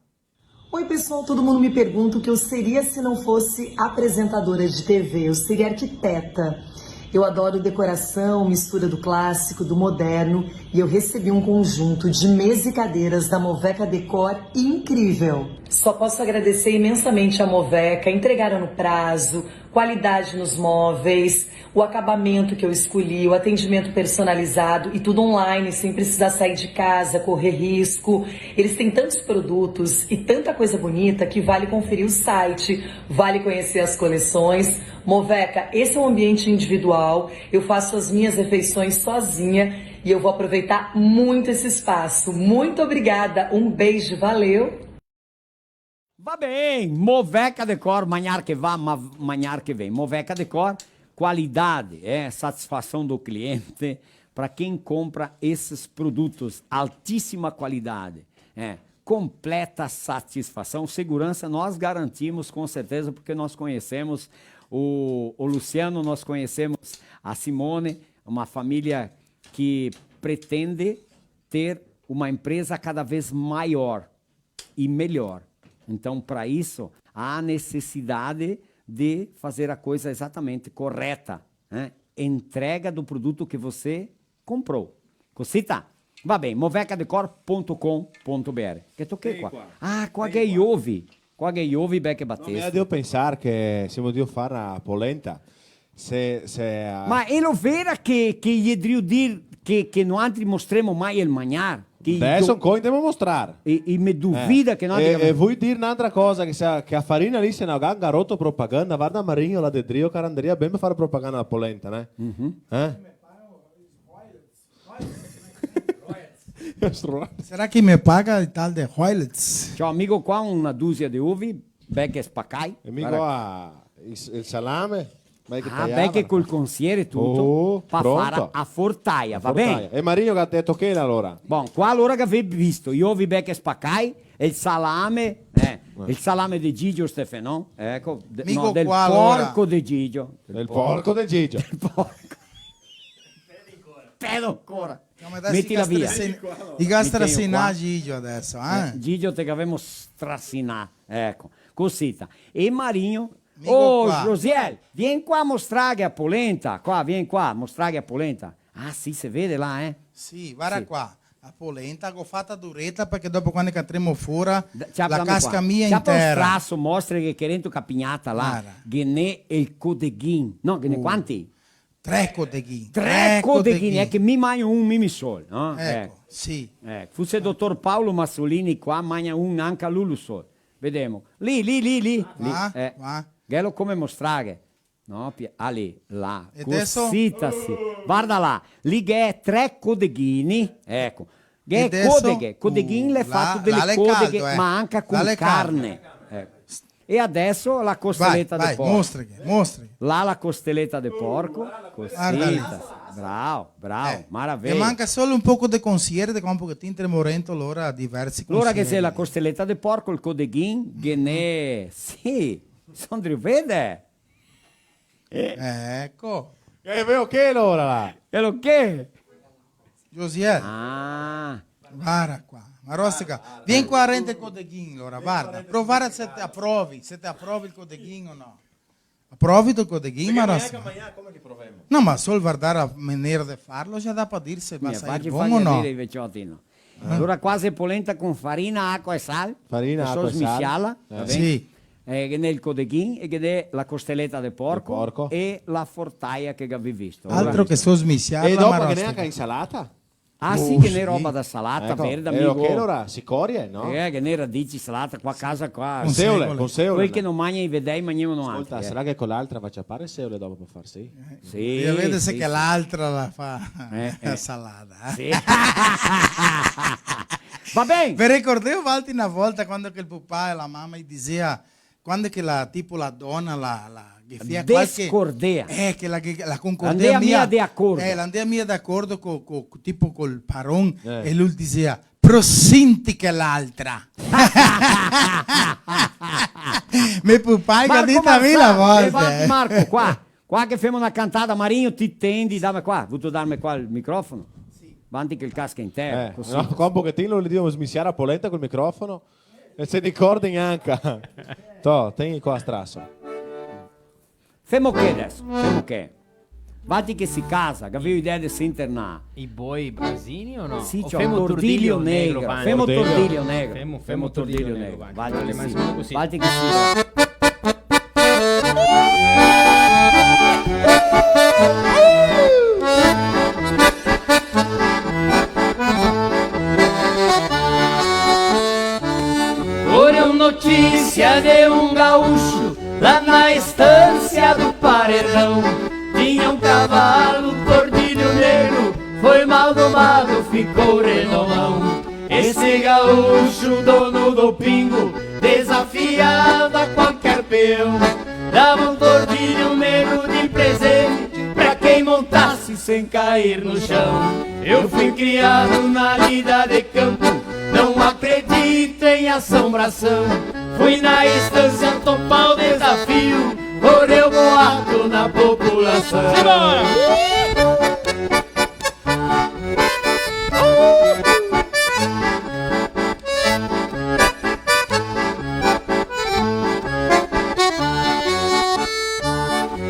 Oi, pessoal, todo mundo me pergunta o que eu seria se não fosse apresentadora de T V. Eu seria arquiteta. Eu adoro decoração, mistura do clássico, do moderno, e eu recebi um conjunto de mesa e cadeiras da Moveca Decor incrível. Só posso agradecer imensamente a Moveca, entregaram no prazo, qualidade nos móveis, o acabamento que eu escolhi, o atendimento personalizado e tudo online, sem precisar sair de casa, correr risco. Eles têm tantos produtos e tanta coisa bonita que vale conferir o site, vale conhecer as coleções. Moveca, esse é um ambiente individual, eu faço as minhas refeições sozinha e eu vou aproveitar muito esse espaço. Muito obrigada, um beijo, valeu! Va ben, Moveca Decor, magnar che va, ma magnar che vien. Moveca Decor, qualidade, é, satisfação do cliente, pra quem compra esses produtos, altíssima qualidade, é, completa satisfação. Segurança nós garantimos, com certeza, porque nós conhecemos o, o Luciano, nós conhecemos a Simone, uma família que pretende ter uma empresa cada vez maior e melhor. Então, pra isso, há necessidade de fazer a coisa exatamente correta. eh, entrega do produto que você comprou. Cosita? Va ben, movecadecor ponto com ponto B R. Che toche qua? Vien qua. Ah, qua che i ovi. Qua che i ovi, beh, che... No, mi bateste. Devo pensar che semo drio far na polenta. Se, se, eh, ma elo vera che, che i è drio dir che, che noantri mostremo mai el magnar? Che i... Deso do-, ancora ndemo mostrar. E, e me duvida, eh, che no, e, e voi dir n'antra cosa, che se, che a farina lì se no ga, ga roto propaganda, varda Marigno là de drio, che andaria ben par far propaganda a polenta, né? Mhm. Eh? Sarà che me paga el tal de Hoylets? Ciò, amigo, qua una dusia de ovi, bel che spacai. E amigo, varda qua, el, el salame, bel che... Ah, taià, bel che varda qua. Col consiere tuto, oh, par far a fortaia, va ben? A fortaia. E Marigno che ga deto che alora? Bon, qua alora che gavè visto, i ovi bel che spacai, e el salame, eh, eh, el salame de Gigio Stefano, eco, de, amigo, no, del qua alora. Porco de Gigio. Del porco de Gigio. Del porco. Pedo ancora. No, ma dai, metila via. Strasin-, i ga strasinà Gigio deso, eh? Eh, Gigio te gavemo strasinà, eco, cosita. E Marigno, amigo, oh, qua. Josiel, vien qua a mostrarghe a polenta, qua, vien qua a mostrarghe a polenta. Ah, sì, se vede là, eh? Sì, varda qua. A polenta go fata dureta, parché dopo quando che andemo fora, la casca mia in tera. Ciapa un straso, mostra che, che dentro capignata là, varda. Ghe n'è el codeghin. No, ghe n'è quanti? Tre codeghin. Tre codeghin, xe che mi magno un mi, mi sol, no? Eco, sì. Eco, fuse el dotor Paolo Masolini qua, magna un anca lu, lu sol. Vedemo. Lì, lì, lì, lì. Qua, eh, qua. Ghelo come mostrarghe. No, pi-, ah, lì, là. E deso? Cosita, sì. Varda là. Lì gh'è tre codeghini, eco. Gh'è codeghe, codeghin l'è fato de le codeghe, ma anca con carne. Eco. E adeso la costeleta de porco. Vai, vai, mostrighe, mostrighe. Là la costeleta de porco, cosita. Varda lì. Bravo, bravo, maraveia. E manca solo un poco de consiere, de qua un pochetin, tremo rento, lora diversi consieri. Lora ghe xe la costeleta de porco, el codeghin, ghe n'è, sì, son drio vede. Eh. Eco. E veo che lora là? Veo che? Josiel. Ah. Varda qua. Marostica, vien qua rento el codeghin, lora, varda. Prova se te aprovi, se te aprovi el codeghin o no. Aprovi el codeghin, Marostica? Parché magnar, magnar, come che provemo? No, ma sol vardar la manera de farlo, xa dà par dir se va sair bon o no. Mia, faci, faci veder i vecioti, no? Eh. Alora qua xe polenta con farina, acua e sal. Farina, acua e sal. Smisciarla, va ben? Sì. Eh, ghe n'è el codeghin e ghe n'è la costeleta de porco e la fortaia che gavì visto. Altro che smisciarla, ma... E dopo ghe n'è anca insalata? Ah, sì, ghe n'è roba da salata verde, amigo. Eco, e alora, cicorie, no? Eh, ghe n'è radici, salata, qua casa, qua. Con seole, con seole. Quel che no magna i vedei, magnemo noantri, eh. Scolta, sarà che co l'altra va a ciapar seole dopo par far, sì? Sì, sì, sì. Voria veder se che l'altra la fa la salata, eh? Sì. Va ben! Ve ricordè valtri na volta quando che el pupà e la mama i disea, quando che la, tipo, la dona, la, la, che fea qualche... Descordea. Eh, che la, che la concordea mia, mia de acordo. Eh, la ndea mia de acordo co, co, tipo col paron, eh, e lu disea: "Prosinti che l'altra." Me pupà i ga dito mila volte. Marco, Marco, eh, Marco, qua. Qua che femo na cantada, Marigno, ti tendi, dame qua, vuto darme qua el microfono? Sì. Vanti che el casca in tera, eh, cusì. No, qua un pochetin, lo dovemo smisciar la polenta col microfono. E se ricorda gnanca. Tò, tegni qua, straso. Femo che deso? Femo che? Valtri che si casa, che gavì idea de se internar. I boi brasini o no? Sì, o ciò, femo tordilho negro, vanti. Femo tordilho negro. Femo, femo tordilho negro, vanti. Valtri che sì. Valtri che sì. Foram notícia de um gaúcho lá na estância do Paredão. Tinha um cavalo, um tordilho negro, foi mal domado, ficou renomão. Esse gaúcho, dono do pingo, desafiava qualquer peão. Dava um tordilho negro de presente pra quem montasse sem cair no chão. Eu fui criado na lida de campo, não acredito em assombração. Fui na estância topar o desafio, correu boato na população. Simbora!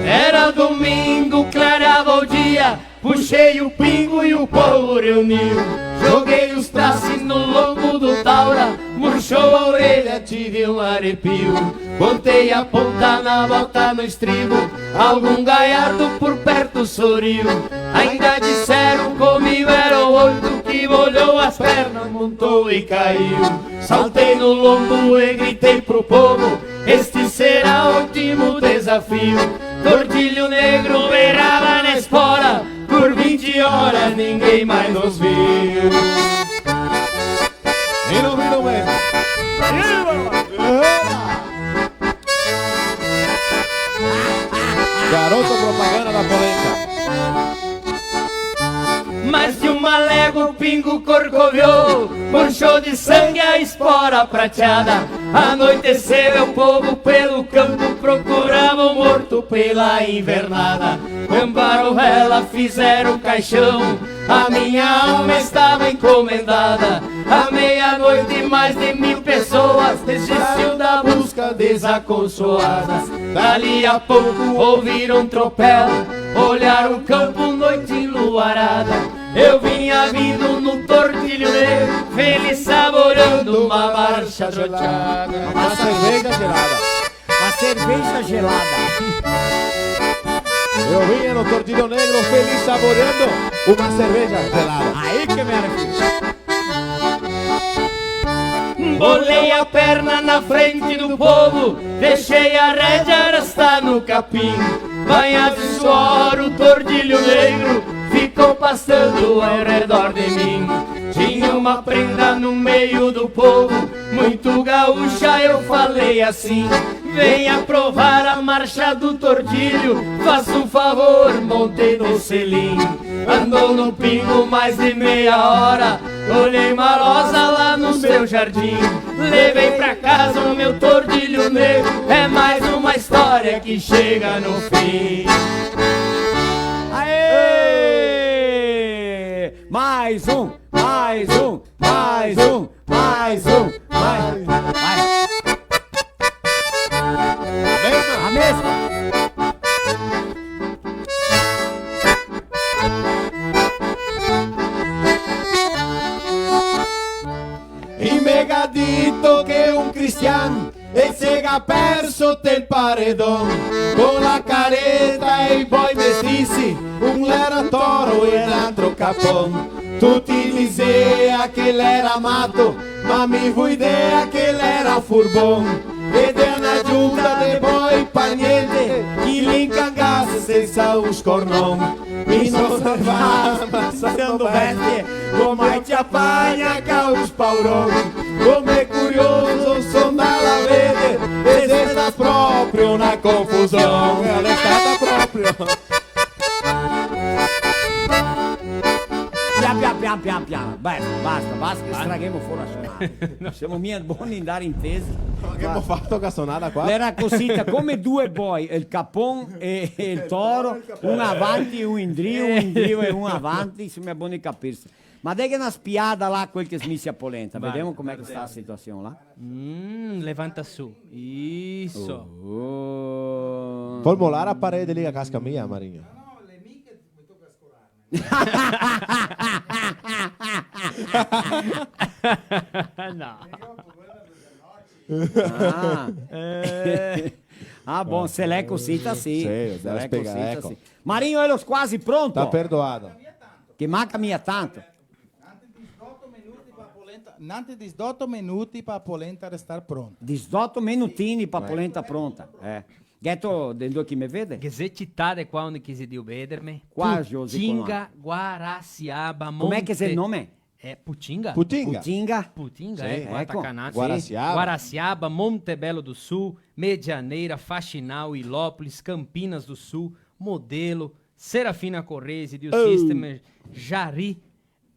Era Domingo clareava o dia, puxei o pingo e o povo reuniu. Joguei os traces no lombo do taura, murchou a orelha, tive um arrepio. Botei a ponta na bota no estribo, algum gaiato por perto sorriu. Ainda disseram comigo era o oito que molhou as pernas, montou e caiu. Saltei no lombo e gritei pro povo: este será o último desafio. Tordilho negro berrava na espora, por vinte horas ninguém mais nos viu. Vino, vino, vino. Garoto propaganda da polenta. Mais de uma légua o pingo corcoviou, manchou de sangue a espora prateada. Anoiteceu e o povo pelo campo procurava o morto pela invernada. Cambaram vela, fizeram caixão, a minha alma estava encomendada. À meia-noite, mais de mil pessoas desistiu da busca, desaconsoadas. Dali a pouco ouviram tropel, olharam o campo, noite enluarada. Eu vinha vindo no tordilho negro, feliz saboreando uma marcha gelada. Uma cerveja gelada. Uma cerveja gelada. Eu vinha no tordilho negro, feliz saboreando uma cerveja gelada. Aí que merece. Bolei a perna na frente do povo, deixei a rédea arrastar no capim. Banhado em suor, o tordilho negro ficou passando ao redor de mim. Tinha uma prenda no meio do povo, muito gaúcha, eu falei assim: venha provar a marcha do tordilho, faça um favor, monte no selim. Andou no pingo mais de meia hora, olhei marosa lá no seu jardim. Levei pra casa o meu tordilho negro, é mais uma história que chega no fim. Aê! Mais um, mais um, mais um, mais um, mais, mais. A mesma? A mesma. E me ga dito que un cristian el se ga perso tel paredon, con la careta e i boi mestisi, un l'era toro e l'altro capon. Tuti disea che l'era mato, ma mi vo idea che l'era furbon. E de na giunta de boi pa niente, chi l'incangase sensa un scornon. Mi so salvà, passando bestie, come te apagna ca un spauron. Come curioso so 'ndà a veder, e xe stà proprio na confusion. L'è stata proprio. Pian, pian, pian, pian, pian. Basta, basta, basta che straghemo fora a sonada. Semo mia boni in dar intesi. Ma che ghemo fato co a sonada qua? L'era cosita, come due boi, el capon e, e el toro, un avanti, un indrio, un indrio e un avanti, semo boni capirse. Ma deghe na spiada là, quel che smisia polenta. Varda, vedemo come che sta la situasion là. Mm, levanta su. Isso. Oh. Pol molar a parede lì che casca mia, Marigno? No. Ah. Eh. Ah, bon, se l'è cosita, sì. Sì, se l'è cosita, eco. Sì. Marigno, elo squasi pronto. Sta perdoado. Che manca mia tanto. Nantri disdoto minuti pa polenta, nantri disdoto minuti pa polenta restar pronta. Disdoto minutini pa polenta pronta, eh. Gheto de ndove che me vede? Ghe xe cità de qua onde che xe drio vederme? Qua, José, Putinga, Guaraciaba, Monte... Come che xe el nome? Eh, Putinga. Putinga. Putinga. Putinga, sì, eh, eco. Guaraciaba. Guaraciaba, Monte Belo do Sul, Medianeira, Faxinal, Ilópolis, Campinas do Sul, Modelo, Serafina Corrêa, Edil System, Jari,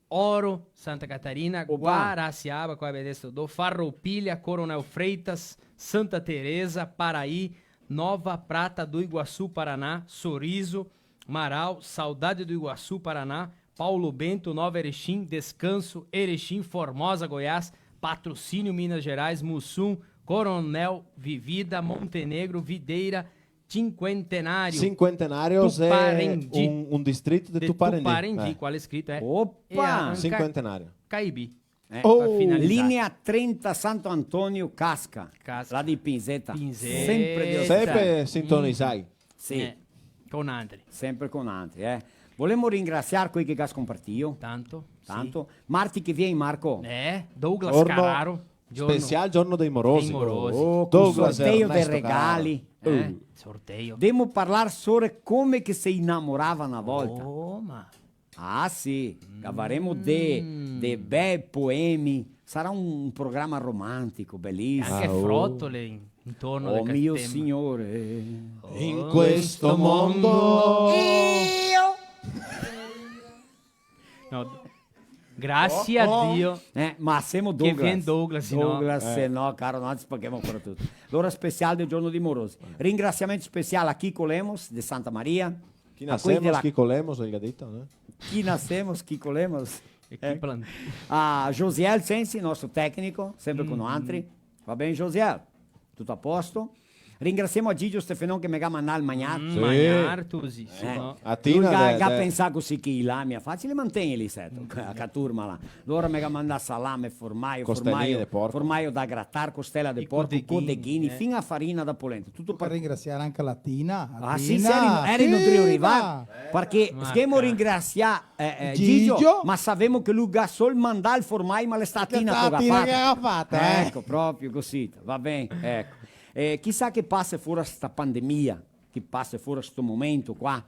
Ouro, Santa Catarina, opa. Guaraciaba, qua vedeste, do Farroupilha, Coronel Freitas, Santa Teresa, Paraí, Nova Prata do Iguaçu, Paraná, Sorriso, Marau, Saudade do Iguaçu, Paraná, Paulo Bento, Nova Erechim, Descanso, Erechim, Formosa, Goiás, Patrocínio, Minas Gerais, Muçum, Coronel Vivida, Montenegro, Videira, Cinquentenario. Cinquentenario xe Tuparengi. Un, un distrito de Tuparengi. Tuparengi, eh, qua l'è scrito, eh. Opa! E anca Cinquentenario. Caibi. Eh, oh, par finalizar. Linea trenta Santo Antonio Casca, Casca. Là de Pinzeta. Pinzeta. Sempre de... Sempre sintonizai. Sì. Eh, co noantri. Sempre co noantri, eh. Volemo ringrasiar quei che ga scompartìo. Tanto, sì. Tanto. Marti che vien, Marco. Eh, Douglas Carraro. Giorno special, giorno dei morosi. Dei morosi. Oh, col sorteio dei regali, eh. Douglas Ernesto Carraro. Uh. Sorteio. Demo parlar sora come che se inamorava na volta. Oh, ma Ah, sì, gavaremo de, de bei poemi. Sarà un, un programa romantico, belìsimo. E anche frotole in-, intorno de quel tema. Oh mio Signore. In questo mondo. Io. No, grasie a Dio. Eh, ma semo che Douglas. Vien Douglas, se no. Douglas, eh, se no, caro, no, anzi, paghiamo ancora tuto. L'ora special del giorno dei morosi. Ringrasiamento special a Kiko Lemos, de Santa Maria. Chi nasemos, chi colemos, el ga dito, né? Chi nasemos, chi colemos. E chi plan- A Josiel Sensi, nostro tecnico, sempre co noantri. Va ben, Josiel? Tuto a posto? Ringrasiemo a Gigio Stefenon che me ga mandà el magnar. Mm, sì. Magnar, tu, sì, sì, no? A Tina. Lu ga, de, ga de- pensà cusì che i lami a facile, mantegni lì, seto, a, a turma là. Lora me ga mandà salame, formaio, costeline de porco, formaio da gratar, costela de porco, codeghini, eh, fin a farina da polenta. Tuto par ringrasiar anca la Tina. Ah, sì, sì, erimo, erimo drio rivar. Parché ghemo ringrasià, eh, eh, Gigio, ma savemo che lu ga sol mandà el formai, ma l'è stà Tina che ga fato, eh. Eco, proprio cusì, va ben, eco. Eh, chisà che pase fora sta pandemia, che pase fora sto momento qua,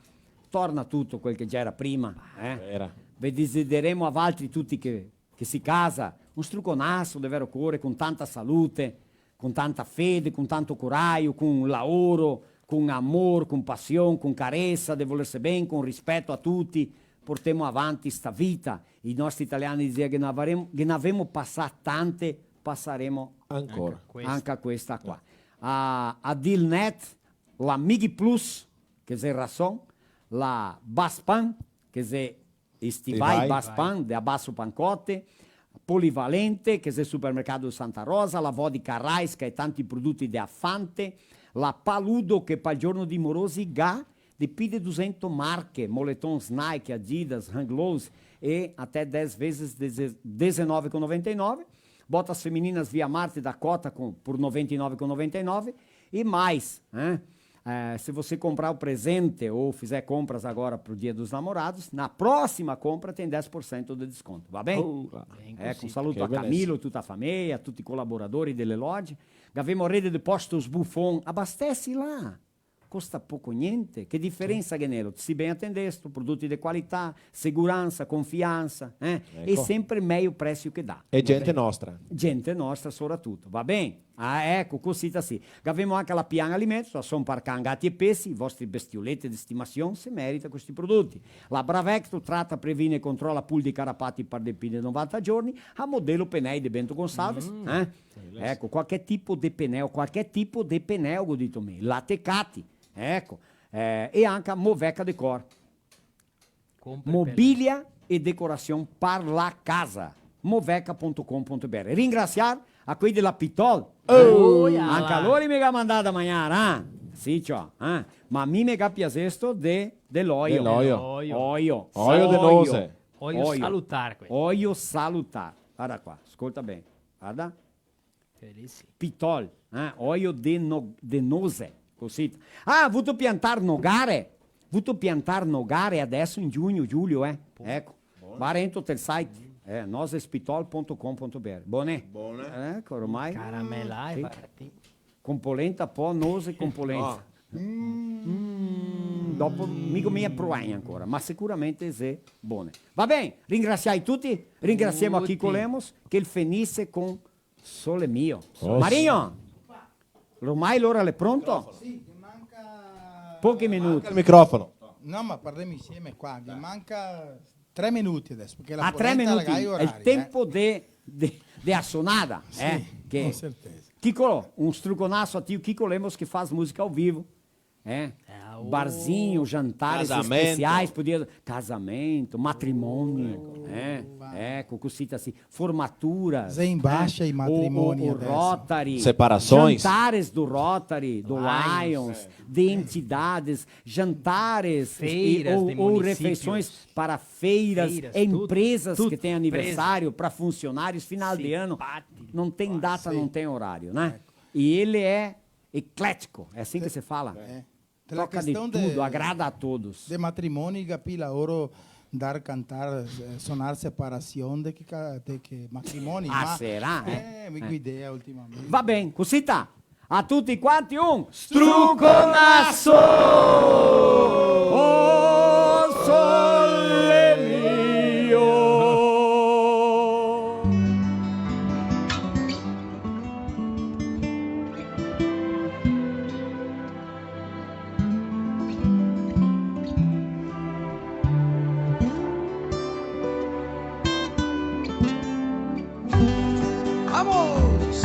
torna tuto quel che gera prima, eh. Vera. Ve desideremo a valtri tuti che che si casa, un struconaso de vero core, con tanta salute, con tanta fede, con tanto coraio, con laoro, con amor, con pasion, con caresa, de volerse ben, con rispeto a tuti, portemo avanti sta vita. I nostri italiani dizea che n'avaremo, che n'avemo pasà tante, pasaremo ancora. Anca questa. Anca questa qua. Eh. A, a Dilnet, la Migi Plus, che xe rason, la Baspan, che xe i stivai Baspan, de Abasso Pancotte, Polivalente, che xe supermercato Santa Rosa, la Vodka Raiska e tanti prodoti de Afante, la Paludo, che pal giorno dei morosi ga de pi de dusento marche, moletons Nike, Adidas, Wranglers e até dez vezes deze-, dezenove com noventa e nove, botas femininas Via Marte, Dakota com, por noventa e nove com noventa e nove, e mais, né? É, se você comprar o presente ou fizer compras agora pro Dia dos Namorados, na próxima compra tem dez por cento de desconto, va ben? Ora. Ben cusì. Eco, un saluto a Camilo, tuta la fameia, tuti i colaboradori dele loje. Gavemo rede de postos Buffon, abastese là. Costa poco gnente. Che diferensa che ghe n'è? Sì ben atendesto, prodoti de qualità, seguransa, confiansa, eh? Eco. E sempre meio precio che dà. E gente nostra. Gente nostra, sopratuto, va ben? Ah, eco, cusita sì. Gavemo anca la Pian Alimentos, rason par can, gati e pesi, i vostri bestioleti de stimasion se merita questi prodoti. La Bravecto trata, previne e controla pulzi e carapati par de pi de novanta giorni, a Modelo Penei de Bento Gonçalves, eh? Eco, qualche tipo de peneo, qualche tipo de peneo, go dito mi, late cati, eco, eh, e anca Moveca Decor. Mobilia e decorasion par la casa. Moveca ponto com ponto B R. Ringrasiar a quei de la Pitol. Oh! Anca lori me ga mandà da magnar, eh? Sì, ciò, eh? Ma mi me ga piasesto de, de l'oio. De l'oio. Oio. Oio de noze. Oio salutar, quei. Oio salutar. Varda qua, scolta ben. Varda. Belisimo. Pitol, eh? Oio de no-, de noze, cusì. Ah, vuto piantar nogare? Vuto piantar nogare adeso in giugno, giulio, eh? Eco. Bon. Va rento tel site, eh, nozes pitol ponto com ponto B R. Bone? Bone. Eco, ormai. Caramelai, sì. Varda. Con polenta, po, noze con polenta. Ah. Mm. Dopo, mi go mia provà ancora, ma sicuramente xe bone. Va ben, ringrasiai tuti, ringrasiemo a Kiko Lemos, che el fenise con Sole mio. Oh, sì. Marinho, ormai l'ora l'è pronto? Sì, ghe manca... Pochi minuti. Manca el microfono. No, ma parlemo insieme qua, ghe manca tre minuti adeso, parché la polenta la ga i orari, eh. Ah, tre minuti, xe el tempo de, de, de a sonada, eh, sì, che con certeza. Kiko, un struconaso a tio Kiko Lemos che fa musica ao vivo, eh? Eh, barzinho, jantares especiais, podia, casamento, matrimônio, né? Eco, cosita assim, formaturas, né? Xe in baixa i matrimoni adeso. O Rotary, separações, jantares do Rotary, do Lions, de entidades, jantares e, ou, ou refeições para feiras, empresas que têm aniversário, para funcionários, final de ano. Não tem data, não tem horário, né? E ele é eclético, é assim que se fala? É. Toca de tudo, agrada a todos. De matrimoni, capì, lori dar, cantar, eh, sonar separasion de che ca-, de che matrimoni. Ah, ma, será? Eh, mi guidea ultimamente. Va ben, cosita. A tuti quanti un struconaso! O sole mio! Vamos!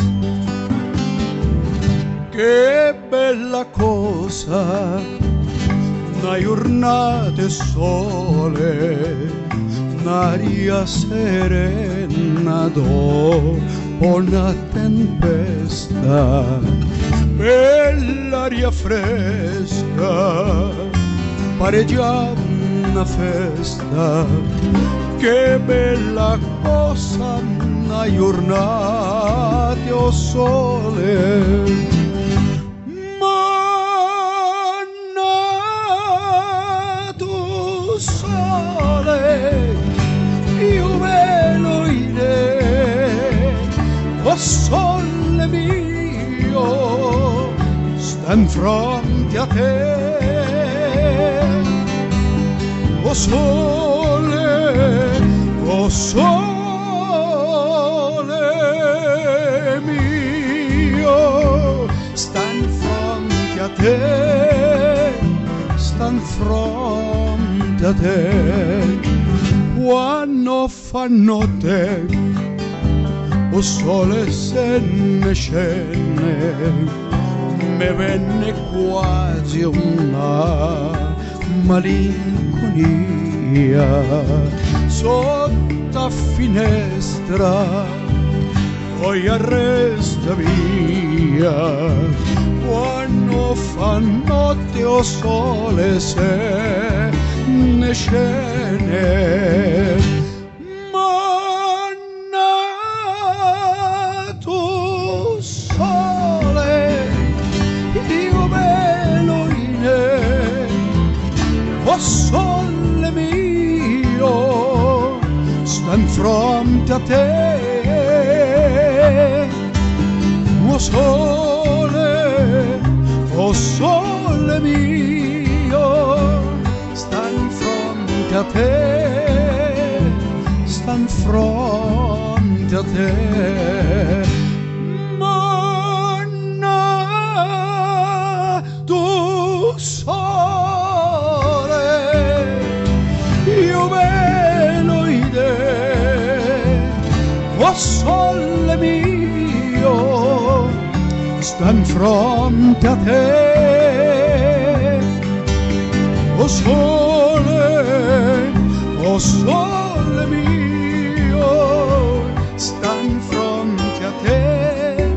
Che bela cosa, na giornata de sole, n'aria serena dopo na tempesta, bell'aria fresca, pare già na festa, che bela cosa, na giornata o sole. Ma na tu sole, io ve lo direi, o sole mio, sta in fronte a te. O sole, o sole mio, sta in fronte a te, sta in fronte a te. Quando fa note, o sole se ne scende, me vene quasi una malinconia. Sota finestra, poi arresta via, quando fa note o sole se ne scende. Ma na tu sole, io ve lo direi, o sole mio, sta in fronte a te. O sole, o sole mio, sta in fronte a te, sta in fronte a te. Ma na tu sole, io ve lo direi, o sole mio, sta in fronte a te. O sole, o sole mio, sta in fronte a te,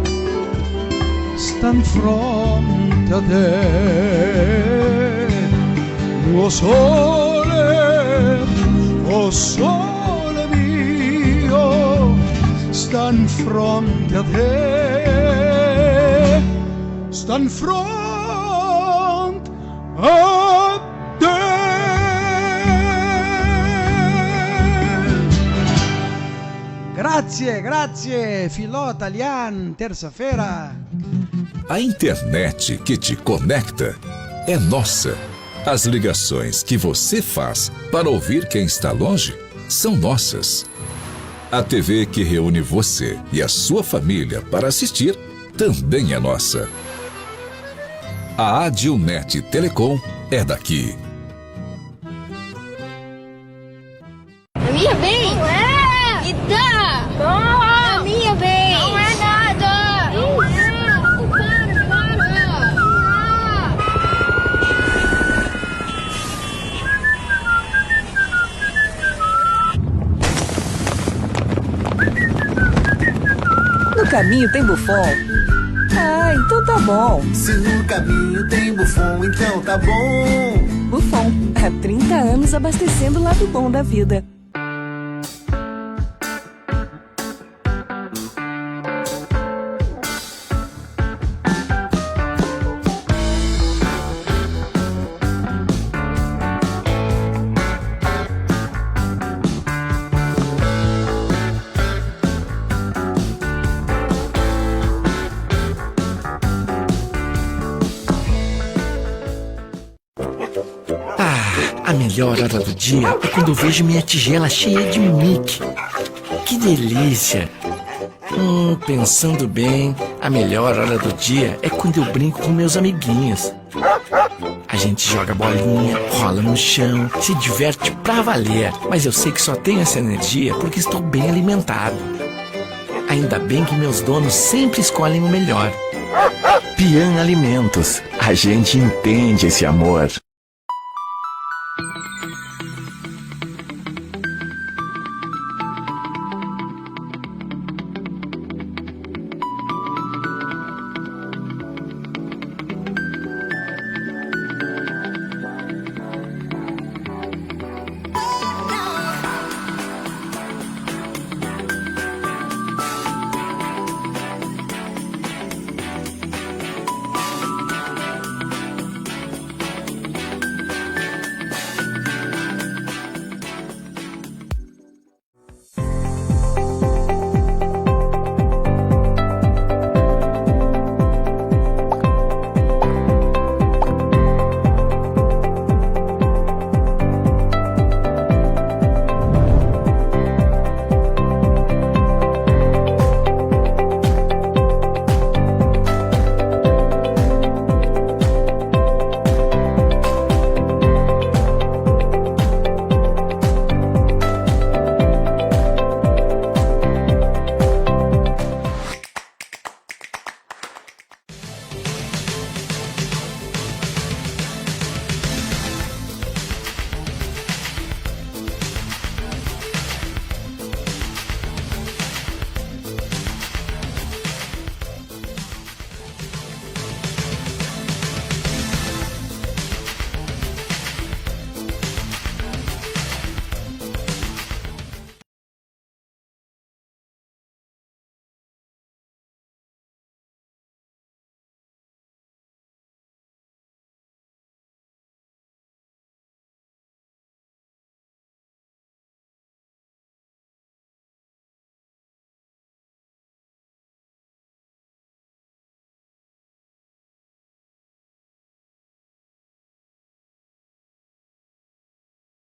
sta in fronte a te. O sole, o sole mio, sta in fronte a te, sta in fronte a te. Grazie, grazie, Filò Talian, terça-feira. A internet que te conecta é nossa. As ligações que você faz para ouvir quem está longe são nossas. A T V que reúne você e a sua família para assistir também é nossa. A Adilnet Telecom é daqui. A minha vez? Não é! Me dá! Não! A minha vez! Não é nada! Não é! Para, para! Caminho tem Buffon? Ah, então tá bom. Se no caminho tem Buffon, então tá bom. Buffon, há trinta anos abastecendo o lado bom da vida. Ah, a melhor hora do dia é quando eu vejo minha tigela cheia de Mickey. Que delícia! Hum, pensando bem, a melhor hora do dia é quando eu brinco com meus amiguinhos. A gente joga bolinha, rola no chão, se diverte pra valer. Mas eu sei que só tenho essa energia porque estou bem alimentado. Ainda bem que meus donos sempre escolhem o melhor. Pian Alimentos, a gente entende esse amor.